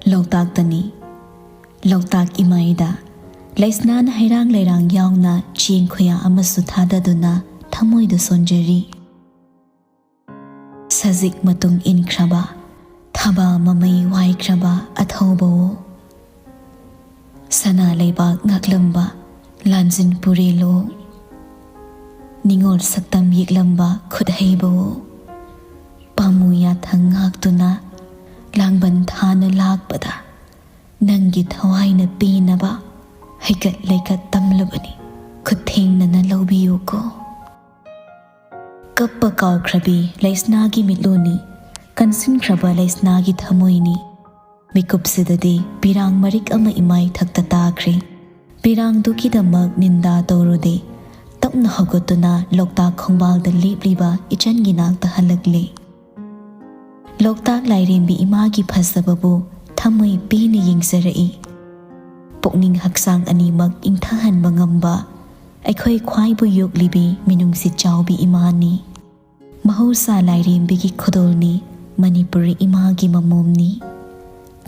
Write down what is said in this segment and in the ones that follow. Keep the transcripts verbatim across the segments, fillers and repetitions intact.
ꯂꯣꯛꯇꯥꯛꯇꯅꯤ꯫ ꯂꯣꯛꯇꯥꯛ ꯏꯃꯥꯏꯗ ꯂꯩꯁꯅꯥꯅ ꯍꯩꯔꯥꯡ ꯂꯩꯔꯥꯡ ꯌꯥꯎꯅ ꯆꯦꯡ ꯈꯨꯌꯥ ꯑꯃꯁꯨ ꯊꯥꯗꯗꯨꯅ ꯊꯃꯣꯏꯗ ꯁꯣꯟꯖꯔꯤ꯫ ꯁꯖꯤꯛ ꯃꯇꯨꯡ ꯏꯟꯈ꯭ꯔꯕ, ꯊꯕꯥ ꯃꯃꯩ ꯋꯥꯏꯈ꯭ꯔꯕ ꯑꯊꯧꯕꯋꯣ, ꯁꯅꯥ ꯂꯩꯕꯥꯛ ꯉꯥꯛꯂꯝꯕ ꯂꯥꯟꯖꯤꯟ ꯄꯨꯔꯦꯜꯂꯣ, ꯅꯤꯉꯣꯜ ꯁꯛꯇꯝ ꯌꯦꯛꯂꯝꯕ ꯈꯨꯠꯍꯩꯕꯋꯣ, ꯄꯥꯝꯃꯨ ꯌꯥꯊꯪ ꯉꯥꯛꯇꯨꯅ ꯂꯥꯡꯕꯟ ꯊꯥꯅ ꯂꯥꯛꯄꯗ ꯅꯪꯒꯤ ꯊꯋꯥꯏꯅ ꯄꯦꯟꯅꯕ ꯍꯩꯀꯠ ꯂꯩꯀꯠ ꯇꯝꯂꯕꯅꯤ, ꯈꯨꯠ ꯊꯦꯡꯅꯅ ꯂꯧꯕꯤꯌꯨꯀꯣ꯫ ꯀꯞꯄ ꯀꯥꯎꯈ꯭ꯔꯕꯤ ꯂꯩꯁꯅꯥꯒꯤ ꯃꯤꯠꯂꯨꯅꯤ, ꯀꯟꯁꯤꯟꯈ꯭ꯔꯕ ꯂꯩꯁꯅꯥꯒꯤ ꯊꯃꯣꯏꯅꯤ꯫ ꯃꯤꯀꯨꯞꯁꯤꯗꯗꯤ ꯄꯤꯔꯥꯡ ꯃꯔꯤꯛ ꯑꯃ ꯏꯃꯥꯏꯊꯛꯇ ꯇꯥꯈ꯭ꯔꯦ꯫ ꯄꯤꯔꯥꯡꯗꯨꯒꯤꯗꯃꯛ ꯅꯤꯟꯗꯥ ꯇꯧꯔꯨꯗꯦ꯫ ꯇꯞꯅ ꯍꯧꯒꯠꯇꯨꯅ ꯂꯣꯛꯇꯥꯛ ꯈꯣꯡꯕꯥꯜꯗ ꯂꯦꯞꯂꯤꯕ ꯏꯆꯟꯒꯤ ꯅꯥꯛꯇ ꯍꯜꯂꯛꯂꯦ꯫ ꯂꯣꯛꯇꯥꯛ ꯂꯥꯏꯔꯦꯝꯕꯤ ꯏꯃꯥꯒꯤ ꯐꯖꯕꯕꯨ ꯊꯃꯣꯏ ꯄꯦꯟꯅ ꯌꯦꯡꯖꯔꯛꯏ꯫ ꯄꯨꯛꯅꯤꯡ ꯍꯛꯆꯥꯡ ꯑꯅꯤꯃꯛ ꯏꯪꯊꯍꯟꯕ ꯉꯝꯕ ꯑꯩꯈꯣꯏ ꯈ꯭ꯋꯥꯏꯕꯨ ꯌꯣꯛꯂꯤꯕꯤ ꯃꯤꯅꯨꯡꯁꯤ ꯆꯥꯎꯕꯤ ꯏꯃꯥꯅꯤ꯫ ꯃꯍꯧꯁꯥ ꯂꯥꯏꯔꯦꯝꯕꯤꯒꯤ ꯈꯨꯗꯣꯜꯅꯤ, ꯃꯅꯤꯄꯨꯔꯤ ꯏꯃꯥꯒꯤ ꯃꯃꯣꯝꯅꯤ,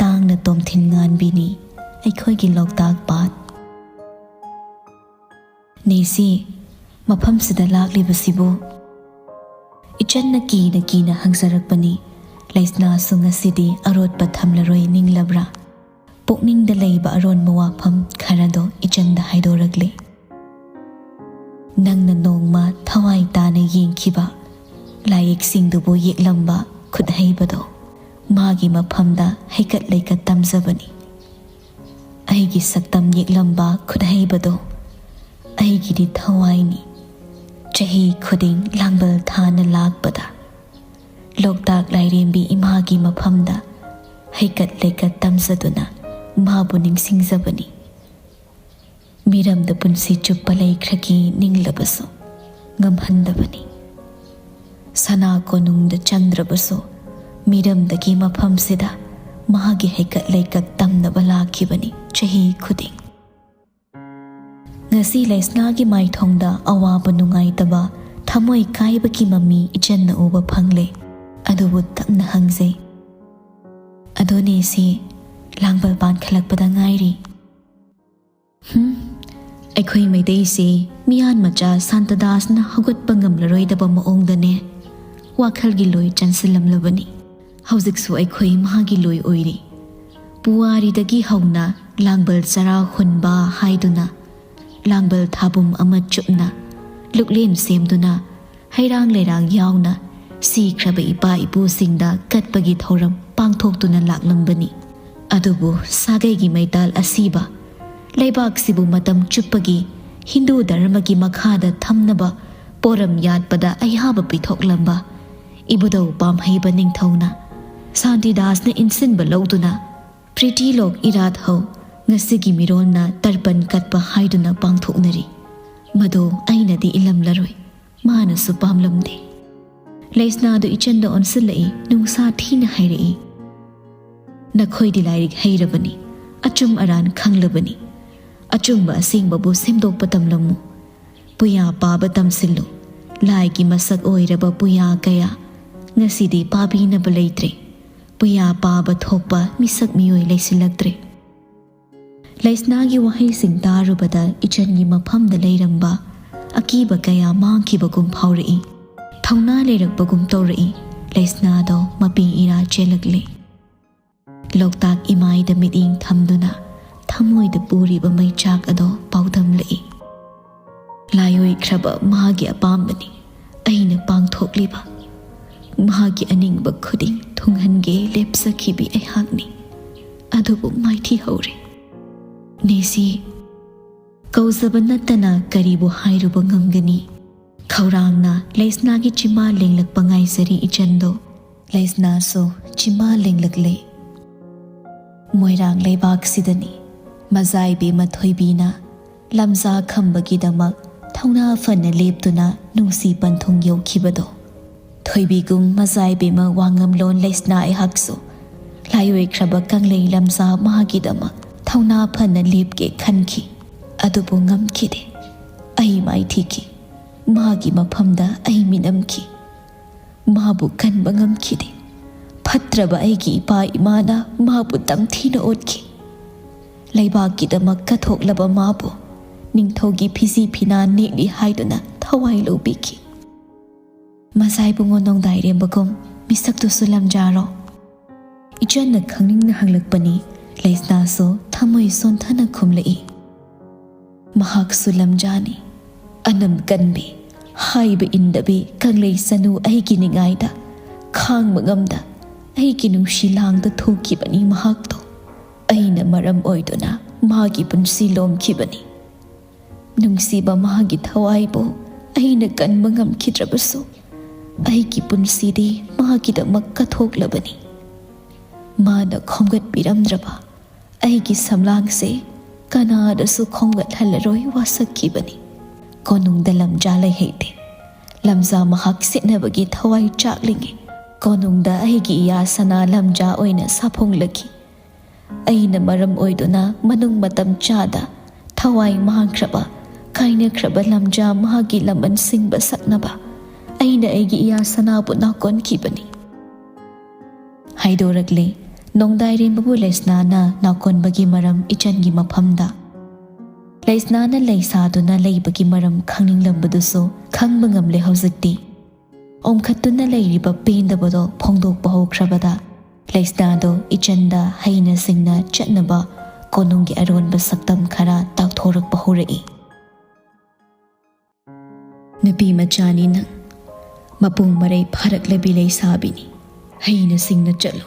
ꯇꯥꯡꯅ ꯇꯣꯝꯊꯤꯟ ꯉꯥꯟꯕꯤꯅꯤ ꯑꯩꯈꯣꯏꯒꯤ ꯂꯣꯛꯇꯥꯛ ꯄꯥꯠ꯫ "ꯅꯦꯁꯤ, ꯃꯐꯝꯁꯤꯗ ꯂꯥꯛꯂꯤꯕꯁꯤꯕꯨ?" ꯏꯆꯟꯅ ꯀꯤꯅ ꯀꯤꯅ ꯍꯪꯖꯔꯛꯄꯅꯤ꯫ ꯂꯩꯁꯅꯥꯁꯨ ꯉꯁꯤꯗꯤ ꯑꯔꯣꯠꯄ ꯊꯝꯂꯔꯣꯏ ꯅꯤꯡꯂꯕ꯭ꯔꯥ? ꯄꯨꯛꯅꯤꯡꯗ ꯂꯩꯕ ꯑꯔꯣꯟꯕ ꯋꯥꯐꯝ ꯈꯔꯗꯣ ꯏꯆꯟꯗ ꯍꯥꯏꯗꯣꯔꯛꯂꯦ꯫ "ꯅꯪꯅ ꯅꯣꯡꯃ ꯊꯋꯥꯏ ꯇꯥꯅ ꯌꯦꯡꯈꯤꯕ ꯂꯥꯏꯌꯦꯛꯁꯤꯡꯗꯨꯕꯨ ꯌꯦꯛꯂꯝꯕ ꯈꯨꯠꯍꯩꯕꯗꯣ, ꯃꯥꯒꯤ ꯃꯐꯝꯗ ꯍꯩꯀꯠ ꯂꯩꯀꯠ ꯇꯝꯖꯕꯅꯤ꯫ ꯑꯩꯒꯤ ꯁꯛꯇꯝ ꯌꯦꯛꯂꯝꯕ ꯈꯨꯠꯍꯩꯕꯗꯣ ꯑꯩꯒꯤꯗꯤ ꯊꯋꯥꯏꯅꯤ꯫ ꯆꯍꯤ ꯈꯨꯗꯤꯡ ꯂꯥꯡꯕꯜ ꯊꯥꯅ ꯂꯥꯛꯄꯗ ꯂꯣꯛꯇꯥꯛ ꯂꯥꯏꯔꯦꯝꯕꯤ ꯏꯃꯥꯒꯤ ꯃꯐꯝꯗ ꯍꯩꯀꯠ ꯂꯩꯀꯠ ꯇꯝꯖꯗꯨꯅ ꯃꯥꯕꯨ ꯅꯤꯡꯁꯤꯡꯖꯕꯅꯤ꯫ ꯃꯤꯔꯝꯗ ꯄꯨꯟꯁꯤ ꯆꯨꯞꯄ ꯂꯩꯈ꯭ꯔꯒꯦ ꯅꯤꯡꯂꯕꯁꯨ ꯉꯝꯍꯟꯗꯕꯅꯤ꯫ ꯁꯅꯥ ꯀꯣꯅꯨꯡꯗ ꯆꯪꯗ꯭ꯔꯕꯁꯨ ꯃꯤꯔꯝꯗꯒꯤ ꯃꯐꯝꯁꯤꯗ ꯃꯥꯒꯤ ꯍꯩꯀꯠ ꯂꯩꯀꯠ ꯇꯝꯅꯕ ꯂꯥꯛꯈꯤꯕꯅꯤ ꯆꯍꯤ ꯈꯨꯗꯤꯡ꯫ ꯉꯁꯤ ꯂꯩꯁꯅꯥꯒꯤ ꯃꯥꯏꯊꯣꯡꯗ ꯑꯋꯥꯕ ꯅꯨꯡꯉꯥꯏꯇꯕ, ꯊꯃꯣꯏ ꯀꯥꯏꯕꯒꯤ ꯃꯃꯤ ꯏꯆꯟꯅ ꯎꯕ ꯐꯪꯂꯦ꯫ ꯑꯗꯨꯕꯨ ꯇꯞꯅ ꯍꯪꯖꯩ, "ꯑꯗꯣ ꯅꯦꯁꯤ, ꯂꯥꯡꯕꯜ ꯄꯥꯟꯈꯠꯂꯛꯄꯗ ꯉꯥꯏꯔꯤ꯫ ꯍꯨꯝ, ꯑꯩꯈꯣꯏ ꯃꯩꯇꯩꯁꯦ ꯃꯤꯌꯥꯟ ꯃꯆꯥ ꯁꯥꯟꯇꯗꯥꯁꯅ ꯍꯧꯒꯠꯄ ꯉꯝꯂꯔꯣꯏꯗꯕ ꯃꯑꯣꯡꯗꯅꯦ ꯋꯥꯈꯜꯒꯤ ꯂꯣꯏ ꯆꯪꯁꯤꯜꯂꯝꯂꯕꯅꯤ꯫ ꯍꯧꯖꯤꯛꯁꯨ ꯑꯩꯈꯣꯏ ꯃꯥꯒꯤ ꯂꯣꯏ ꯑꯣꯏꯔꯤ꯫ ꯄꯨꯋꯥꯔꯤꯗꯒꯤ ꯍꯧꯅ ꯂꯥꯡꯕꯜ ꯆꯔꯥ ꯍꯨꯟꯕ ꯍꯥꯏꯗꯨꯅ ꯂꯥꯡꯕꯜ ꯊꯥꯕꯨꯝ ꯑꯃ ꯆꯨꯞꯅ ꯂꯨꯛꯂꯦꯟ ꯁꯦꯝꯗꯨꯅ ꯍꯩꯔꯥꯡ ꯂꯩꯔꯥꯡ ꯌꯥꯎꯅ ꯁꯤꯈ꯭ꯔꯕ ꯏꯄꯥ ꯏꯄꯨꯁꯤꯡꯗ ꯀꯠꯄꯒꯤ ꯊꯧꯔꯝ ꯄꯥꯡꯊꯣꯛꯇꯨꯅ ꯂꯥꯛꯂꯝꯕꯅꯤ꯫ ꯑꯗꯨꯕꯨ ꯁꯥꯒꯩꯒꯤ ꯃꯩꯇꯥꯜ ꯑꯁꯤꯕ, ꯂꯩꯕꯥꯛꯁꯤꯕꯨ ꯃꯇꯝ ꯆꯨꯞꯄꯒꯤ ꯍꯤꯟꯗꯨ ꯙꯔꯃꯒꯤ ꯃꯈꯥꯗ ꯊꯝꯅꯕ ꯄꯣꯔꯝ ꯌꯥꯠꯄꯗ ꯑꯌꯥꯕ ꯄꯤꯊꯣꯛꯂꯝꯕ ꯏꯕꯨꯙꯧ ꯄꯥꯝꯍꯩꯕ ꯅꯤꯡꯊꯧꯅ ꯁꯥꯟꯇꯤꯗꯥꯁꯅ ꯏꯟꯁꯤꯟꯕ ꯂꯧꯗꯨꯅ ꯄ꯭ꯔꯤꯇꯤ ꯂꯣꯛ ꯏꯔꯥꯠ ꯍꯧ ꯉꯁꯤꯒꯤ ꯃꯤꯔꯣꯜꯅ ꯇꯔꯄꯟ ꯀꯠꯄ ꯍꯥꯏꯗꯨꯅ ꯄꯥꯡꯊꯣꯛꯅꯔꯤ꯫ ꯃꯗꯨ ꯑꯩꯅꯗꯤ ꯏꯜꯂꯝꯂꯔꯣꯏ, ꯃꯥꯅꯁꯨ ꯄꯥꯝꯂꯝꯗꯦ꯫ ꯂꯩꯁꯅꯥꯗꯨ ꯏꯆꯟꯗ ꯑꯣꯟꯁꯤꯜꯂꯛꯏ, ꯅꯨꯡꯁꯥ ꯊꯤꯅ ꯍꯥꯏꯔꯛꯏ, "ꯅꯈꯣꯏꯗꯤ ꯂꯥꯏꯔꯤꯛ ꯍꯩꯔꯕꯅꯤ, ꯑꯆꯨꯝ ꯑꯔꯥꯟ ꯈꯪꯂꯕꯅꯤ꯫ ꯑꯆꯨꯝꯕ ꯑꯁꯦꯡꯕꯕꯨ ꯁꯦꯝꯗꯣꯛꯄ ꯇꯝꯂꯝꯃꯨ꯫ ꯄꯨꯌꯥ ꯄꯥꯕ ꯇꯝꯁꯤꯜꯂꯨ꯫ ꯂꯥꯏꯒꯤ ꯃꯁꯛ ꯑꯣꯏꯔꯕ ꯄꯨꯌꯥ ꯀꯌꯥ ꯉꯁꯤꯗꯤ ꯄꯥꯕꯤꯅꯕ ꯂꯩꯇ꯭ꯔꯦ꯫ ꯄꯨꯌꯥ ꯄꯥꯕ ꯊꯣꯛꯄ ꯃꯤꯁꯛ ꯃꯤꯑꯣꯏ ꯂꯩꯁꯤꯜꯂꯛꯇ꯭ꯔꯦ"꯫ ꯂꯩꯁꯅꯥꯒꯤ ꯋꯥꯍꯩꯁꯤꯡ ꯇꯥꯔꯨꯕꯗ ꯏꯆꯟꯒꯤ ꯃꯐꯝꯗ ꯂꯩꯔꯝꯕ ꯑꯀꯤꯕ ꯀꯌꯥ ꯃꯥꯡꯈꯤꯕꯒꯨꯝ ꯐꯥꯎꯔꯛꯏ꯫ ꯊꯧꯅꯥ ꯂꯩꯔꯛꯄꯒꯨꯝ ꯇꯧꯔꯛꯏ꯫ ꯂꯩꯁꯅꯥꯗꯣ ꯃꯄꯤ ꯏꯔꯥ ꯆꯦꯜꯂꯛꯂꯦ꯫ ꯂꯣꯛꯇꯥꯛ ꯏꯃꯥꯏꯗ ꯃꯤꯠꯌꯦꯡ ꯊꯝꯗꯨꯅ ꯊꯃꯣꯏꯗ ꯄꯨꯔꯤꯕ ꯃꯩꯆꯥꯛ ꯑꯗꯣ ꯄꯥꯎꯗꯝꯂꯛꯏ꯫ ꯂꯥꯏꯑꯣꯏꯈ꯭ꯔꯕ ꯃꯥꯒꯤ ꯑꯄꯥꯝꯕꯅꯤ ꯑꯩꯅ ꯄꯥꯡꯊꯣꯛꯂꯤꯕ꯫ ꯃꯍꯥꯛꯀꯤ ꯑꯅꯤꯡꯕ ꯈꯨꯗꯤꯡ ꯊꯨꯡꯍꯟꯒꯦ ꯂꯦꯞꯆꯈꯤꯕꯤ ꯑꯩꯍꯥꯛꯅꯤ꯫ ꯑꯗꯨꯕꯨ ꯃꯥꯏꯊꯤꯍꯧꯔꯦ꯫ ꯅꯦꯁꯤ, ꯀꯧꯖꯕ ꯅꯠꯇꯅ ꯀꯔꯤꯕꯨ ꯍꯥꯏꯔꯨꯕ ꯉꯝꯒꯅꯤ? ꯈꯧꯔꯥꯡꯅ ꯂꯩꯁꯅꯥꯒꯤ ꯆꯤꯃꯥ ꯂꯦꯡꯂꯛꯄ ꯉꯥꯏꯖꯔꯤ ꯏꯆꯟꯗꯣ꯫ ꯂꯩꯁꯅꯥꯁꯨ ꯆꯤꯃꯥ ꯂꯦꯡꯂꯛꯂꯦ꯫ ꯃꯣꯏꯔꯥꯡ ꯂꯩꯕꯥꯛꯁꯤꯗꯅꯤ ꯃꯖꯥꯏꯕꯦꯝꯃ ꯊꯣꯏꯕꯤꯅ ꯂꯝꯖꯥ ꯈꯝꯕꯒꯤꯗꯃꯛ ꯊꯧꯅꯥ ꯐꯅ ꯂꯦꯞꯇꯨꯅ ꯅꯨꯡꯁꯤ ꯄꯟꯊꯨꯡ ꯌꯧꯈꯤꯕꯗꯣ꯫ ꯊꯣꯏꯕꯤꯒꯨꯝ ꯃꯖꯥꯏꯕꯦꯝꯃ ꯋꯥꯉꯝꯂꯣꯟ ꯂꯩꯁꯅꯥ ꯑꯩꯍꯥꯛꯁꯨ ꯂꯥꯏꯑꯣꯏꯈ꯭ꯔꯕ ꯀꯪꯂꯩ ꯂꯝꯖꯥ ꯃꯥꯒꯤꯗꯃꯛ ꯊꯧꯅꯥ ꯐꯅ ꯂꯦꯞꯀꯦ ꯈꯟꯈꯤ꯫ ꯑꯗꯨꯕꯨ ꯉꯝꯈꯤꯗꯦ꯫ ꯑꯩ ꯃꯥꯏꯊꯤꯈꯤ꯫ ꯃꯥꯒꯤ ꯃꯐꯝꯗ ꯑꯩ ꯃꯤꯅꯝꯈꯤ꯫ ꯃꯥꯕꯨ ꯀꯟꯕ ꯉꯝꯈꯤꯗꯦ꯫ ꯐꯠꯇ꯭ꯔꯕ ꯑꯩꯒꯤ ꯏꯄꯥ ꯏꯃꯥꯅ ꯃꯥꯕꯨ ꯇꯝꯊꯤꯅ ꯑꯣꯠꯈꯤ꯫ ꯂꯩꯕꯥꯛꯀꯤꯗꯃꯛ ꯀꯠꯊꯣꯛꯂꯕ ꯃꯥꯕꯨ ꯅꯤꯡꯊꯧꯒꯤ ꯐꯤꯖꯤ ꯐꯤꯅꯥ ꯅꯦꯛꯂꯤ ꯍꯥꯏꯗꯨꯅ ꯊꯋꯥꯏ ꯂꯧꯕꯤꯈꯤ꯫ ꯃꯖꯥ ꯏꯕꯨꯡꯉꯣ ꯅꯣꯡꯗꯥꯏꯔꯦꯝꯕꯒꯨꯝ ꯃꯤꯁꯛꯇꯨꯁꯨ ꯂꯝꯖꯥꯔꯣ? ꯏꯆꯟꯅ ꯈꯪꯅꯤꯡꯅ ꯍꯪꯂꯛꯄꯅꯤ꯫ ꯂꯩꯁꯅꯥꯁꯨ ꯊꯃꯣꯏ ꯁꯣꯟꯊꯅ ꯈꯨꯝꯂꯛꯏ, ꯃꯍꯥꯛꯁꯨ ꯂꯝꯖꯥꯅꯤ꯫ ꯑꯅꯝ ꯀꯟꯕꯤ, ꯍꯥꯏꯕ ꯏꯟꯗꯕꯤ ꯀꯪꯂꯩ ꯆꯅꯨ ꯑꯩꯒꯤ ꯅꯤꯡꯉꯥꯏꯗ ꯈꯥꯡꯕ ꯉꯝꯗ ꯑꯩꯒꯤ ꯅꯨꯡꯁꯤ ꯂꯥꯡꯗ ꯊꯣꯛꯈꯤꯕꯅꯤ ꯃꯍꯥꯛꯇꯣ꯫ ꯑꯩꯅ ꯃꯔꯝ ꯑꯣꯏꯗꯨꯅ ꯃꯥꯒꯤ ꯄꯨꯟꯁꯤ ꯂꯣꯝꯈꯤꯕꯅꯤ꯫ ꯅꯨꯡꯁꯤꯕ ꯃꯥꯒꯤ ꯊꯋꯥꯏꯕꯨ ꯑꯩꯅ ꯀꯟꯕ ꯉꯝꯈꯤꯗ꯭ꯔꯕꯁꯨ, ꯑꯩꯒꯤ ꯄꯨꯟꯁꯤꯗꯤ ꯃꯥꯒꯤꯗꯃꯛ ꯀꯠꯊꯣꯛꯂꯕꯅꯤ꯫ ꯃꯥꯅ ꯈꯣꯝꯒꯠꯄꯤꯔꯝꯗ꯭ꯔꯕ ꯑꯩꯒꯤ ꯁꯝꯂꯥꯡꯁꯦ ꯀꯅꯥꯗꯁꯨ ꯈꯣꯝꯒꯠꯍꯜꯂꯔꯣꯏ ꯋꯥꯁꯛꯈꯤꯕꯅꯤ꯫ ꯀꯣꯅꯨꯡꯗ ꯂꯝꯖꯥ ꯂꯩꯍꯩꯗꯦ꯫ ꯂꯝꯖꯥ ꯃꯍꯥꯛ ꯁꯤꯠꯅꯕꯒꯤ ꯊꯋꯥꯏ ꯆꯥꯛꯂꯤꯉꯩ ꯀꯣꯅꯨꯡꯗ ꯑꯩꯒꯤ ꯏꯌꯥ ꯁꯅꯥ ꯂꯝꯖꯥ ꯑꯣꯏꯅ ꯁꯥꯐꯣꯡꯂꯛꯈꯤ꯫ ꯑꯩꯅ ꯃꯔꯝ ꯑꯣꯏꯗꯨꯅ ꯃꯅꯨꯡ ꯃꯇꯝ ꯆꯥꯗ ꯊꯋꯥꯏ ꯃꯥꯡꯈ꯭ꯔꯕ, ꯀꯥꯏꯅꯈ꯭ꯔꯕ ꯂꯝꯖꯥ ꯃꯍꯥꯛꯀꯤ ꯂꯃꯟ ꯁꯤꯡꯕ ꯁꯛꯅꯕ ꯑꯩꯅ ꯑꯩꯒꯤ ꯏꯌꯥ ꯁꯅꯥꯕꯨ ꯅꯥꯎꯀꯣꯟꯈꯤꯕꯅꯤ꯫ ꯍꯥꯏꯗꯣꯔꯛꯂꯦ ꯅꯣꯡꯗꯥꯏꯔꯦꯝꯕꯕꯨ ꯂꯩꯁꯅꯥꯅ ꯅꯥꯎꯀꯣꯟꯕꯒꯤ ꯃꯔꯝ ꯏꯆꯟꯒꯤ ꯃꯐꯝꯗ꯫ ꯂꯩꯁꯅꯥꯅ ꯂꯩ ꯁꯥꯗꯨꯅ ꯂꯩꯕꯒꯤ ꯃꯔꯝ ꯈꯪꯅꯤꯡꯂꯝꯕꯗꯨꯁꯨ ꯈꯪꯕ ꯉꯝꯂꯦ ꯍꯧꯖꯤꯛꯇꯤ꯫ ꯑꯣꯝꯈꯠꯇꯨꯅ ꯂꯩꯔꯤꯕ ꯄꯦꯟꯗꯕꯗꯣ ꯐꯣꯡꯗꯣꯛꯄ ꯍꯧꯈ꯭ꯔꯕꯗ, ꯂꯩꯁꯅꯥꯗꯣ ꯏꯆꯟꯗ ꯍꯩꯅ ꯁꯤꯡꯅ ꯆꯠꯅꯕ ꯀꯣꯅꯨꯡꯒꯤ ꯑꯔꯣꯟꯕ ꯁꯛꯇꯝ ꯈꯔ ꯇꯥꯛꯊꯣꯔꯛꯄ ꯍꯧꯔꯛꯏ꯫ ꯅꯨꯄꯤ ꯃꯆꯥꯅꯤ ꯅꯪ, ꯃꯄꯨꯡ ꯃꯔꯩ ꯐꯥꯔꯛꯂꯕꯤ ꯂꯩꯁꯥꯕꯤꯅꯤ꯫ ꯍꯩꯅ ꯁꯤꯡꯅ ꯆꯠꯂꯨ꯫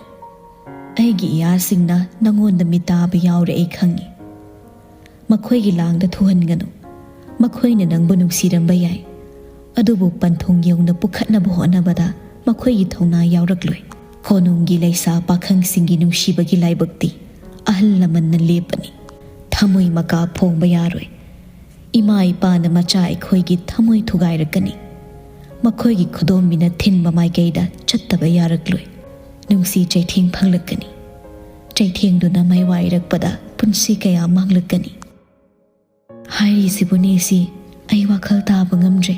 ꯑꯩꯒꯤ ꯏꯌꯥꯁꯤꯡꯅ ꯅꯪꯉꯣꯟꯗ ꯃꯤꯇꯥꯕ ꯌꯥꯎꯔꯦ ꯑꯩ ꯈꯪꯏ꯫ ꯃꯈꯣꯏꯒꯤ ꯂꯥꯡꯗ ꯊꯨꯍꯟꯒꯅꯨ꯫ ꯃꯈꯣꯏꯅ ꯅꯪꯕꯨ ꯅꯨꯡꯁꯤꯔꯝꯕ ꯌꯥꯏ, ꯑꯗꯨꯕꯨ ꯄꯟꯊꯨꯡ ꯌꯧꯅ ꯄꯨꯈꯠꯅꯕ ꯍꯣꯠꯅꯕꯗ ꯃꯈꯣꯏꯒꯤ ꯊꯧꯅꯥ ꯌꯥꯎꯔꯛꯂꯣꯏ꯫ ꯀꯣꯅꯨꯡꯒꯤ ꯂꯩꯁꯥ ꯄꯥꯈꯪꯁꯤꯡꯒꯤ ꯅꯨꯡꯁꯤꯕꯒꯤ ꯂꯥꯏꯕꯛꯇꯤ ꯑꯍꯜ ꯂꯃꯟꯅ ꯂꯦꯞꯄꯅꯤ꯫ ꯊꯃꯣꯏ ꯃꯀꯥ ꯐꯣꯡꯕ ꯌꯥꯔꯣꯏ꯫ ꯏꯃꯥ ꯏꯄꯥꯅ ꯃꯆꯥ ꯑꯩꯈꯣꯏꯒꯤ ꯊꯃꯣꯏ ꯊꯨꯒꯥꯏꯔꯛꯀꯅꯤ꯫ ꯃꯈꯣꯏꯒꯤ ꯈꯨꯗꯣꯝꯕꯤꯅ ꯊꯤꯟꯕ ꯃꯥꯏꯀꯩꯗ ꯆꯠꯇꯕ ꯌꯥꯔꯛꯂꯣꯏ꯫ ꯅꯨꯡꯁꯤ ꯆꯩꯊꯦꯡ ꯐꯪꯂꯛꯀꯅꯤ꯫ ꯆꯩꯊꯦꯡꯗꯨꯅ ꯃꯥꯏꯋꯥꯏꯔꯛꯄꯗ ꯄꯨꯟꯁꯤ ꯀꯌꯥ ꯃꯥꯡꯂꯛꯀꯅꯤ꯫ ꯍꯥꯏꯔꯤꯁꯤꯕꯨꯅꯦ ꯁꯤ ꯑꯩ ꯋꯥꯈꯜ ꯇꯥꯕ ꯉꯝꯗ꯭ꯔꯦ꯫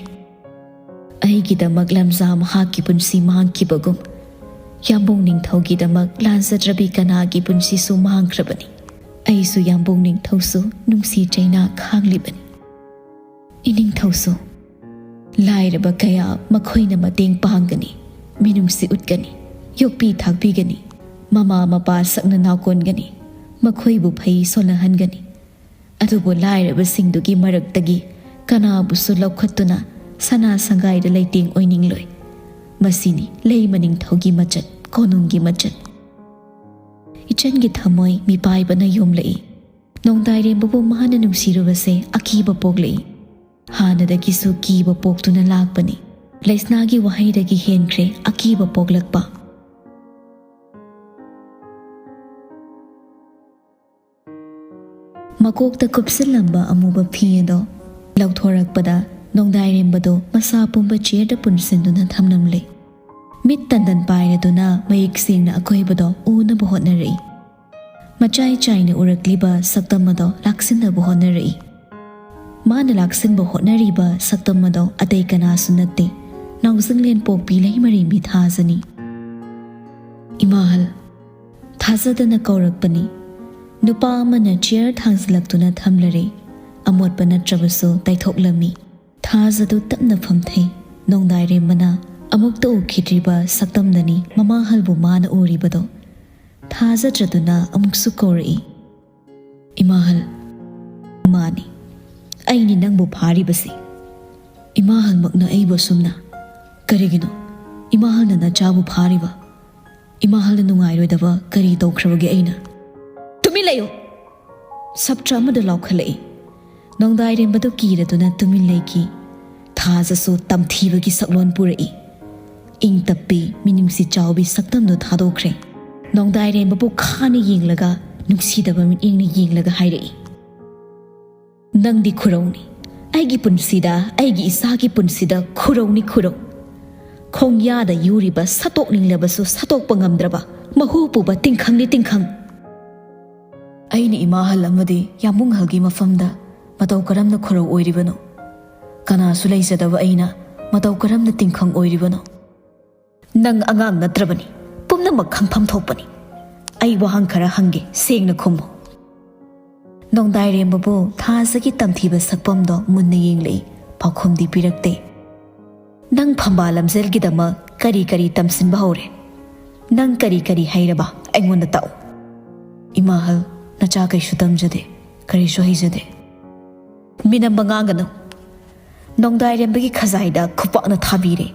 ꯑꯩꯒꯤꯗꯃꯛ ꯂꯝꯖꯥ ꯃꯍꯥꯛꯀꯤ ꯄꯨꯟꯁꯤ ꯃꯥꯡꯈꯤꯕꯒꯨꯝ, ꯌꯥꯝꯕꯨꯡ ꯅꯤꯡꯊꯧꯒꯤꯗꯃꯛ ꯂꯥꯟꯖꯗ꯭ꯔꯕꯤ ꯀꯅꯥꯒꯤ ꯄꯨꯟꯁꯤꯁꯨ ꯃꯥꯡꯈ꯭ꯔꯕꯅꯤ꯫ ꯑꯩꯁꯨ ꯌꯥꯝꯕꯨꯡ ꯅꯤꯡꯊꯧꯁꯨ ꯅꯨꯡꯁꯤ ꯆꯩꯅꯥ ꯈꯥꯡꯂꯤꯕꯅꯤ꯫ ꯏꯅꯤꯡꯊꯧꯁꯨ ꯂꯥꯏꯔꯕ ꯀꯌꯥ ꯃꯈꯣꯏꯅ ꯃꯇꯦꯡ ꯄꯥꯡꯒꯅꯤ, ꯃꯤꯅꯨꯡꯁꯤ ꯎꯠꯀꯅꯤ, ꯌꯣꯛꯄꯤ ꯊꯥꯛꯄꯤꯒꯅꯤ, ꯃꯃꯥ ꯃꯄꯥ ꯁꯛꯅ ꯅꯥꯎꯀꯣꯟꯒꯅꯤ, ꯃꯈꯣꯏꯕꯨ ꯐꯩ ꯁꯣꯜꯂꯍꯟꯒꯅꯤ꯫ ꯑꯗꯨꯕꯨ ꯂꯥꯏꯔꯕꯁꯤꯡꯗꯨꯒꯤ ꯃꯔꯛꯇꯒꯤ ꯀꯅꯥꯕꯨꯁꯨ ꯂꯧꯈꯠꯇꯨꯅ ꯁꯅꯥ ꯁꯪꯒꯥꯏꯗ ꯂꯩꯇꯦꯡ ꯑꯣꯏꯅꯤꯡꯂꯣꯏ꯫ ꯃꯁꯤꯅꯤ ꯂꯩꯃ ꯅꯤꯡꯊꯧꯒꯤ ꯃꯆꯠ, ꯀꯣꯅꯨꯡꯒꯤ ꯃꯆꯠ꯫ ꯏꯆꯟꯒꯤ ꯊꯃꯣꯏ ꯃꯤꯄꯥꯏꯕꯅ ꯌꯣꯝꯂꯛꯏ꯫ ꯅꯣꯡꯗꯥꯏꯔꯦꯝꯕꯕꯨ ꯃꯥꯅ ꯅꯨꯡꯁꯤꯔꯨꯕꯁꯦ ꯑꯀꯤꯕ ꯄꯣꯛꯂꯛꯏ꯫ ꯍꯥꯟꯅꯗꯒꯤꯁꯨ ꯀꯤꯕ ꯄꯣꯛꯇꯨꯅ ꯂꯥꯛꯄꯅꯤ꯫ ꯂꯩꯁꯅꯥꯒꯤ ꯋꯥꯍꯩꯗꯒꯤ ꯍꯦꯟꯈ꯭ꯔꯦ ꯑꯀꯤꯕ ꯄꯣꯛꯂꯛꯄ꯫ ꯃꯀꯣꯛꯇ ꯀꯨꯞꯁꯤꯜꯂꯝꯕ ꯑꯃꯨꯕ ꯐꯤ ꯑꯗꯣ ꯂꯧꯊꯣꯔꯛꯄꯗ ꯅꯣꯡꯗꯥꯏꯔꯦꯝꯕꯗꯣ ꯃꯁꯥ ꯄꯨꯝꯕ ꯆꯤꯌꯔꯗ ꯄꯨꯟꯁꯤꯟꯗꯨꯅ ꯊꯝꯂꯝꯂꯦ꯫ ꯃꯤꯠ ꯇꯟꯗꯟ ꯄꯥꯏꯔꯗꯨꯅ ꯃꯌꯦꯛ ꯁꯦꯡꯅ ꯑꯀꯣꯏꯕꯗꯣ ꯎꯅꯕ ꯍꯣꯠꯅꯔꯛꯏ꯫ ꯃꯆꯥꯏ ꯆꯥꯏꯅ ꯎꯔꯛꯂꯤꯕ ꯁꯛꯇꯝ ꯑꯗꯣ ꯂꯥꯛꯁꯤꯟꯅꯕ ꯍꯣꯠꯅꯔꯛꯏ꯫ ꯃꯥꯅ ꯂꯥꯛꯁꯤꯟꯕ ꯍꯣꯠꯅꯔꯤꯕ ꯁꯛꯇꯝ ꯑꯗꯣ ꯑꯇꯩ ꯀꯅꯥꯁꯨ ꯅꯠꯇꯦ, ꯅꯥꯎꯖꯤꯡꯂꯦꯟ ꯄꯣꯛꯄꯤ ꯂꯩꯃꯔꯦꯝꯕꯤ ꯊꯥꯖꯅꯤ꯫ "ꯏꯃꯥꯍꯜ!" ꯊꯥꯖꯗꯅ ꯀꯧꯔꯛꯄꯅꯤ꯫ ꯅꯨꯄꯥ ꯑꯃꯅ ꯆꯤꯌꯔ ꯊꯥꯡꯖꯤꯜꯂꯛꯇꯨꯅ ꯊꯝꯂꯔꯦ꯫ ꯑꯃꯣꯠꯄ ꯅꯠꯇ꯭ꯔꯕꯁꯨ ꯇꯩꯊꯣꯛꯂꯝꯃꯤ꯫ ꯊꯥꯖꯗꯨ ꯇꯞꯅ ꯐꯝꯊꯩ꯫ ꯅꯣꯡꯗꯥꯏꯔꯦꯝꯕꯅ ꯑꯃꯨꯛꯇ ꯎꯈꯤꯗ꯭ꯔꯤꯕ ꯁꯛꯇꯝꯗꯅꯤ ꯃꯃꯥꯍꯜꯕꯨ ꯃꯥꯅ ꯎꯔꯤꯕꯗꯣ꯫ ꯊꯥꯖꯗ꯭ꯔꯗꯨꯅ ꯑꯃꯨꯛꯁꯨ ꯀꯧꯔꯛꯏ, "ꯏꯃꯥꯍꯜ!" "ꯃꯥꯅꯤ, ꯑꯩꯅꯤ ꯅꯪꯕꯨ ꯐꯥꯔꯤꯕꯁꯤ꯫" "ꯏꯃꯥꯍꯜꯃꯛꯅ ꯑꯩꯕꯨ ꯑꯁꯨꯝꯅ? ꯀꯔꯤꯒꯤꯅꯣ ꯏꯃꯥꯍꯜꯅ ꯅꯆꯥꯕꯨ ꯐꯥꯔꯤꯕ? ꯏꯃꯥꯍꯜꯅ ꯅꯨꯡꯉꯥꯏꯔꯣꯏꯗꯕ ꯀꯔꯤ ꯇꯧꯈ꯭ꯔꯕꯒꯦ ꯑꯩꯅ?" "ꯇꯨꯃꯤꯟ ꯂꯩꯌꯨ!" ꯁꯞꯇ꯭ꯔ ꯑꯃꯗ ꯂꯥꯎꯈꯠꯂꯛꯏ꯫ ꯅꯣꯡꯗꯥꯏꯔꯦꯝꯕꯗꯨ ꯀꯤꯔꯗꯨꯅ ꯇꯨꯃꯤꯟ ꯂꯩꯈꯤ꯫ ꯊꯥꯖꯁꯨ ꯇꯝꯊꯤꯕꯒꯤ ꯁꯛꯂꯣꯟ ꯄꯨꯔꯛꯏ꯫ ꯏꯪ ꯇꯞꯄꯤ, ꯃꯤꯅꯨꯡꯁꯤ ꯆꯥꯎꯕꯤ ꯁꯛꯇꯝꯗꯨ ꯊꯥꯗꯣꯛꯈ꯭ꯔꯦ꯫ ꯅꯣꯡꯗꯥꯏꯔꯦꯝꯕꯕꯨ ꯈꯥꯅ ꯌꯦꯡꯂꯒ, ꯅꯨꯡꯁꯤꯗꯕ ꯃꯤꯠꯌꯦꯡꯅ ꯌꯦꯡꯂꯒ ꯍꯥꯏꯔꯛꯏ, "ꯅꯪꯗꯤ ꯈꯨꯔꯧꯅꯤ꯫ ꯑꯩꯒꯤ ꯄꯨꯟꯁꯤꯗ, ꯑꯩꯒꯤ ꯏꯆꯥꯒꯤ ꯄꯨꯟꯁꯤꯗ ꯈꯨꯔꯧꯅꯤ, ꯈꯨꯔꯧ꯫ ꯈꯣꯡꯌꯥꯗ ꯌꯨꯔꯤꯕ, ꯁꯠꯇꯣꯛꯅꯤꯡꯂꯕꯁꯨ ꯁꯠꯇꯣꯛꯄ ꯉꯝꯗ꯭ꯔꯕ ꯃꯍꯨ ꯄꯨꯕ ꯇꯤꯡꯈꯪꯅꯤ, ꯇꯤꯡꯈꯪ꯫ ꯑꯩꯅ ꯏꯃꯥꯍꯜ ꯑꯃꯗꯤ ꯌꯥꯝꯕꯨꯡꯍꯜꯒꯤ ꯃꯐꯝꯗ ꯃꯇꯧ ꯀꯔꯝꯅ ꯈꯨꯔꯧ ꯑꯣꯏꯔꯤꯕꯅꯣ? ꯀꯅꯥꯁꯨ ꯂꯩꯖꯗꯕ ꯑꯩꯅ ꯃꯇꯧ ꯀꯔꯝꯅ ꯇꯤꯡꯈꯪ ꯑꯣꯏꯔꯤꯕꯅꯣ?" "ꯅꯪ ꯑꯉꯥꯡ ꯅꯠꯇ꯭ꯔꯕꯅꯤ꯫ ꯄꯨꯝꯅꯃꯛ ꯈꯪꯐꯝ ꯊꯣꯛꯄꯅꯤ꯫ ꯑꯩ ꯋꯥꯍꯪ ꯈꯔ ꯍꯪꯒꯦ, ꯁꯦꯡꯅ ꯈꯨꯝꯃꯨ꯫ ꯅꯣꯡꯗꯥꯏꯔꯦꯝꯕꯕꯨ ꯊꯥꯖꯒꯤ ꯇꯝꯊꯤꯕ ꯁꯛꯐꯝꯗꯣ ꯃꯨꯟꯅ ꯌꯦꯡꯂꯛꯏ, ꯄꯥꯎꯈꯨꯝꯗꯤ ꯄꯤꯔꯛꯇꯦ꯫ "ꯅꯪ ꯐꯝꯕꯥꯜ ꯂꯝꯖꯦꯜꯒꯤꯗꯃꯛ ꯀꯔꯤ ꯀꯔꯤ ꯇꯝꯁꯤꯟꯕ ꯍꯧꯔꯦ? ꯅꯪ ꯀꯔꯤ ꯀꯔꯤ ꯍꯩꯔꯕ? ꯑꯩꯉꯣꯟꯗ ꯇꯥꯛꯎ꯫" "ꯏꯃꯥꯍꯜ, ꯅꯆꯥ ꯀꯩꯁꯨ ꯇꯝꯖꯗꯦ, ꯀꯔꯤꯁꯨ ꯍꯩꯖꯗꯦ꯫" ꯃꯤꯅꯝꯕ ꯉꯥꯡꯒꯅꯨ꯫ ꯅꯣꯡꯗꯥꯏꯔꯦꯝꯕꯒꯤ ꯈꯖꯥꯏꯗ ꯈꯨꯄꯥꯛꯅ ꯊꯥꯕꯤꯔꯦ꯫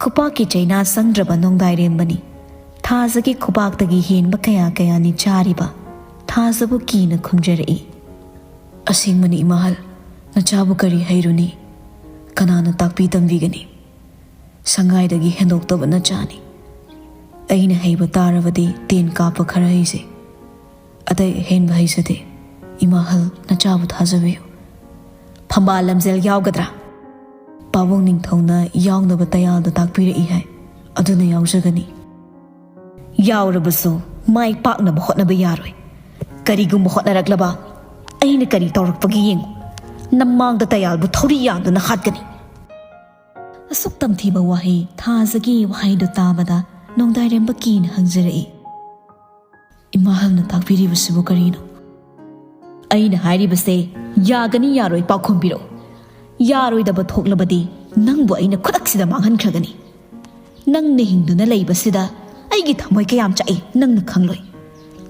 ꯈꯨꯄꯥꯛꯀꯤ ꯆꯩꯅꯥ ꯆꯪꯗ꯭ꯔꯕ ꯅꯣꯡꯗꯥꯏꯔꯦꯝꯕꯅꯤ꯫ ꯊꯥꯖꯒꯤ ꯈꯨꯄꯥꯛꯇꯒꯤ ꯍꯦꯟꯕ ꯀꯌꯥ ꯀꯌꯥꯅꯤ ꯆꯥꯔꯤꯕ꯫ ꯊꯥꯖꯕꯨ ꯀꯤꯅ ꯈꯨꯝꯖꯔꯛꯏ꯫ "ꯑꯁꯦꯡꯕꯅꯤ ꯏꯃꯥꯍꯜ, ꯅꯆꯥꯕꯨ ꯀꯔꯤ ꯍꯩꯔꯨꯅꯤ? ꯀꯅꯥꯅ ꯇꯥꯛꯄꯤ ꯇꯝꯕꯤꯒꯅꯤ? ꯁꯪꯒꯥꯏꯗꯒꯤ ꯍꯦꯟꯗꯣꯛꯇꯕ ꯅꯆꯥꯅꯤ꯫ ꯑꯩꯅ ꯍꯩꯕ ꯇꯥꯔꯕꯗꯤ ꯇꯦꯟ ꯀꯥꯞꯄ ꯈꯔ ꯍꯩꯖꯩ꯫ ꯑꯇꯩ ꯑꯍꯦꯟꯕ ꯍꯩꯖꯗꯦ꯫ ꯏꯃꯥꯍꯜ, ꯅꯆꯥꯕꯨ ꯊꯥꯖꯕꯤꯌꯨ꯫" "ꯐꯝꯕꯥꯜ ꯂꯝꯖꯦꯜ ꯌꯥꯎꯒꯗ꯭ꯔꯥ?" "ꯄꯥꯕꯨꯡ ꯅꯤꯡꯊꯧꯅ ꯌꯥꯎꯅꯕ ꯇꯌꯥꯜꯗ ꯇꯥꯛꯄꯤꯔꯛꯏ ꯍꯥꯏ, ꯑꯗꯨꯅ ꯌꯥꯎꯖꯒꯅꯤ꯫" "ꯌꯥꯎꯔꯕꯁꯨ ꯃꯥꯏ ꯄꯥꯛꯅꯕ ꯍꯣꯠꯅꯕ ꯌꯥꯔꯣꯏ꯫ ꯀꯔꯤꯒꯨꯝꯕ ꯍꯣꯠꯅꯔꯛꯂꯕ, ꯑꯩꯅ ꯀꯔꯤ ꯇꯧꯔꯛꯄꯒꯦ ꯌꯦꯡꯉꯨ꯫ ꯅꯃꯥꯡꯗ ꯇꯌꯥꯜꯕꯨ ꯊꯧꯔꯤ ꯌꯥꯟꯗꯨꯅ ꯍꯥꯠꯀꯅꯤ꯫" ꯑꯁꯨꯛ ꯇꯝꯊꯤꯕ ꯋꯥꯍꯩ ꯊꯥꯖꯒꯤ ꯋꯥꯍꯩꯗꯨ ꯇꯥꯕꯗ ꯅꯣꯡꯗꯥꯏꯔꯦꯝꯕ ꯀꯤꯅ ꯍꯪꯖꯔꯛꯏ꯫ "ꯏꯃꯥꯍꯜꯅ ꯇꯥꯛꯄꯤꯔꯤꯕꯁꯤꯕꯨ ꯀꯔꯤꯅꯣ?" "ꯑꯩꯅ ꯍꯥꯏꯔꯤꯕꯁꯦ ꯌꯥꯒꯅꯤ ꯌꯥꯔꯣꯏ ꯄꯥꯎꯈꯨꯝ ꯄꯤꯔꯛꯎ꯫ ꯌꯥꯔꯣꯏꯗꯕ ꯊꯣꯛꯂꯕꯗꯤ ꯅꯪꯕꯨ ꯑꯩꯅ ꯈꯨꯗꯛꯁꯤꯗ ꯃꯥꯡꯍꯟꯈ꯭ꯔꯒꯅꯤ꯫ ꯅꯪꯅ ꯍꯤꯡꯗꯨꯅ ꯂꯩꯕꯁꯤꯗ ꯑꯩꯒꯤ ꯊꯃꯣꯏ ꯀꯌꯥꯝ ꯆꯥꯛꯏ ꯅꯪꯅ ꯈꯪꯂꯣꯏ꯫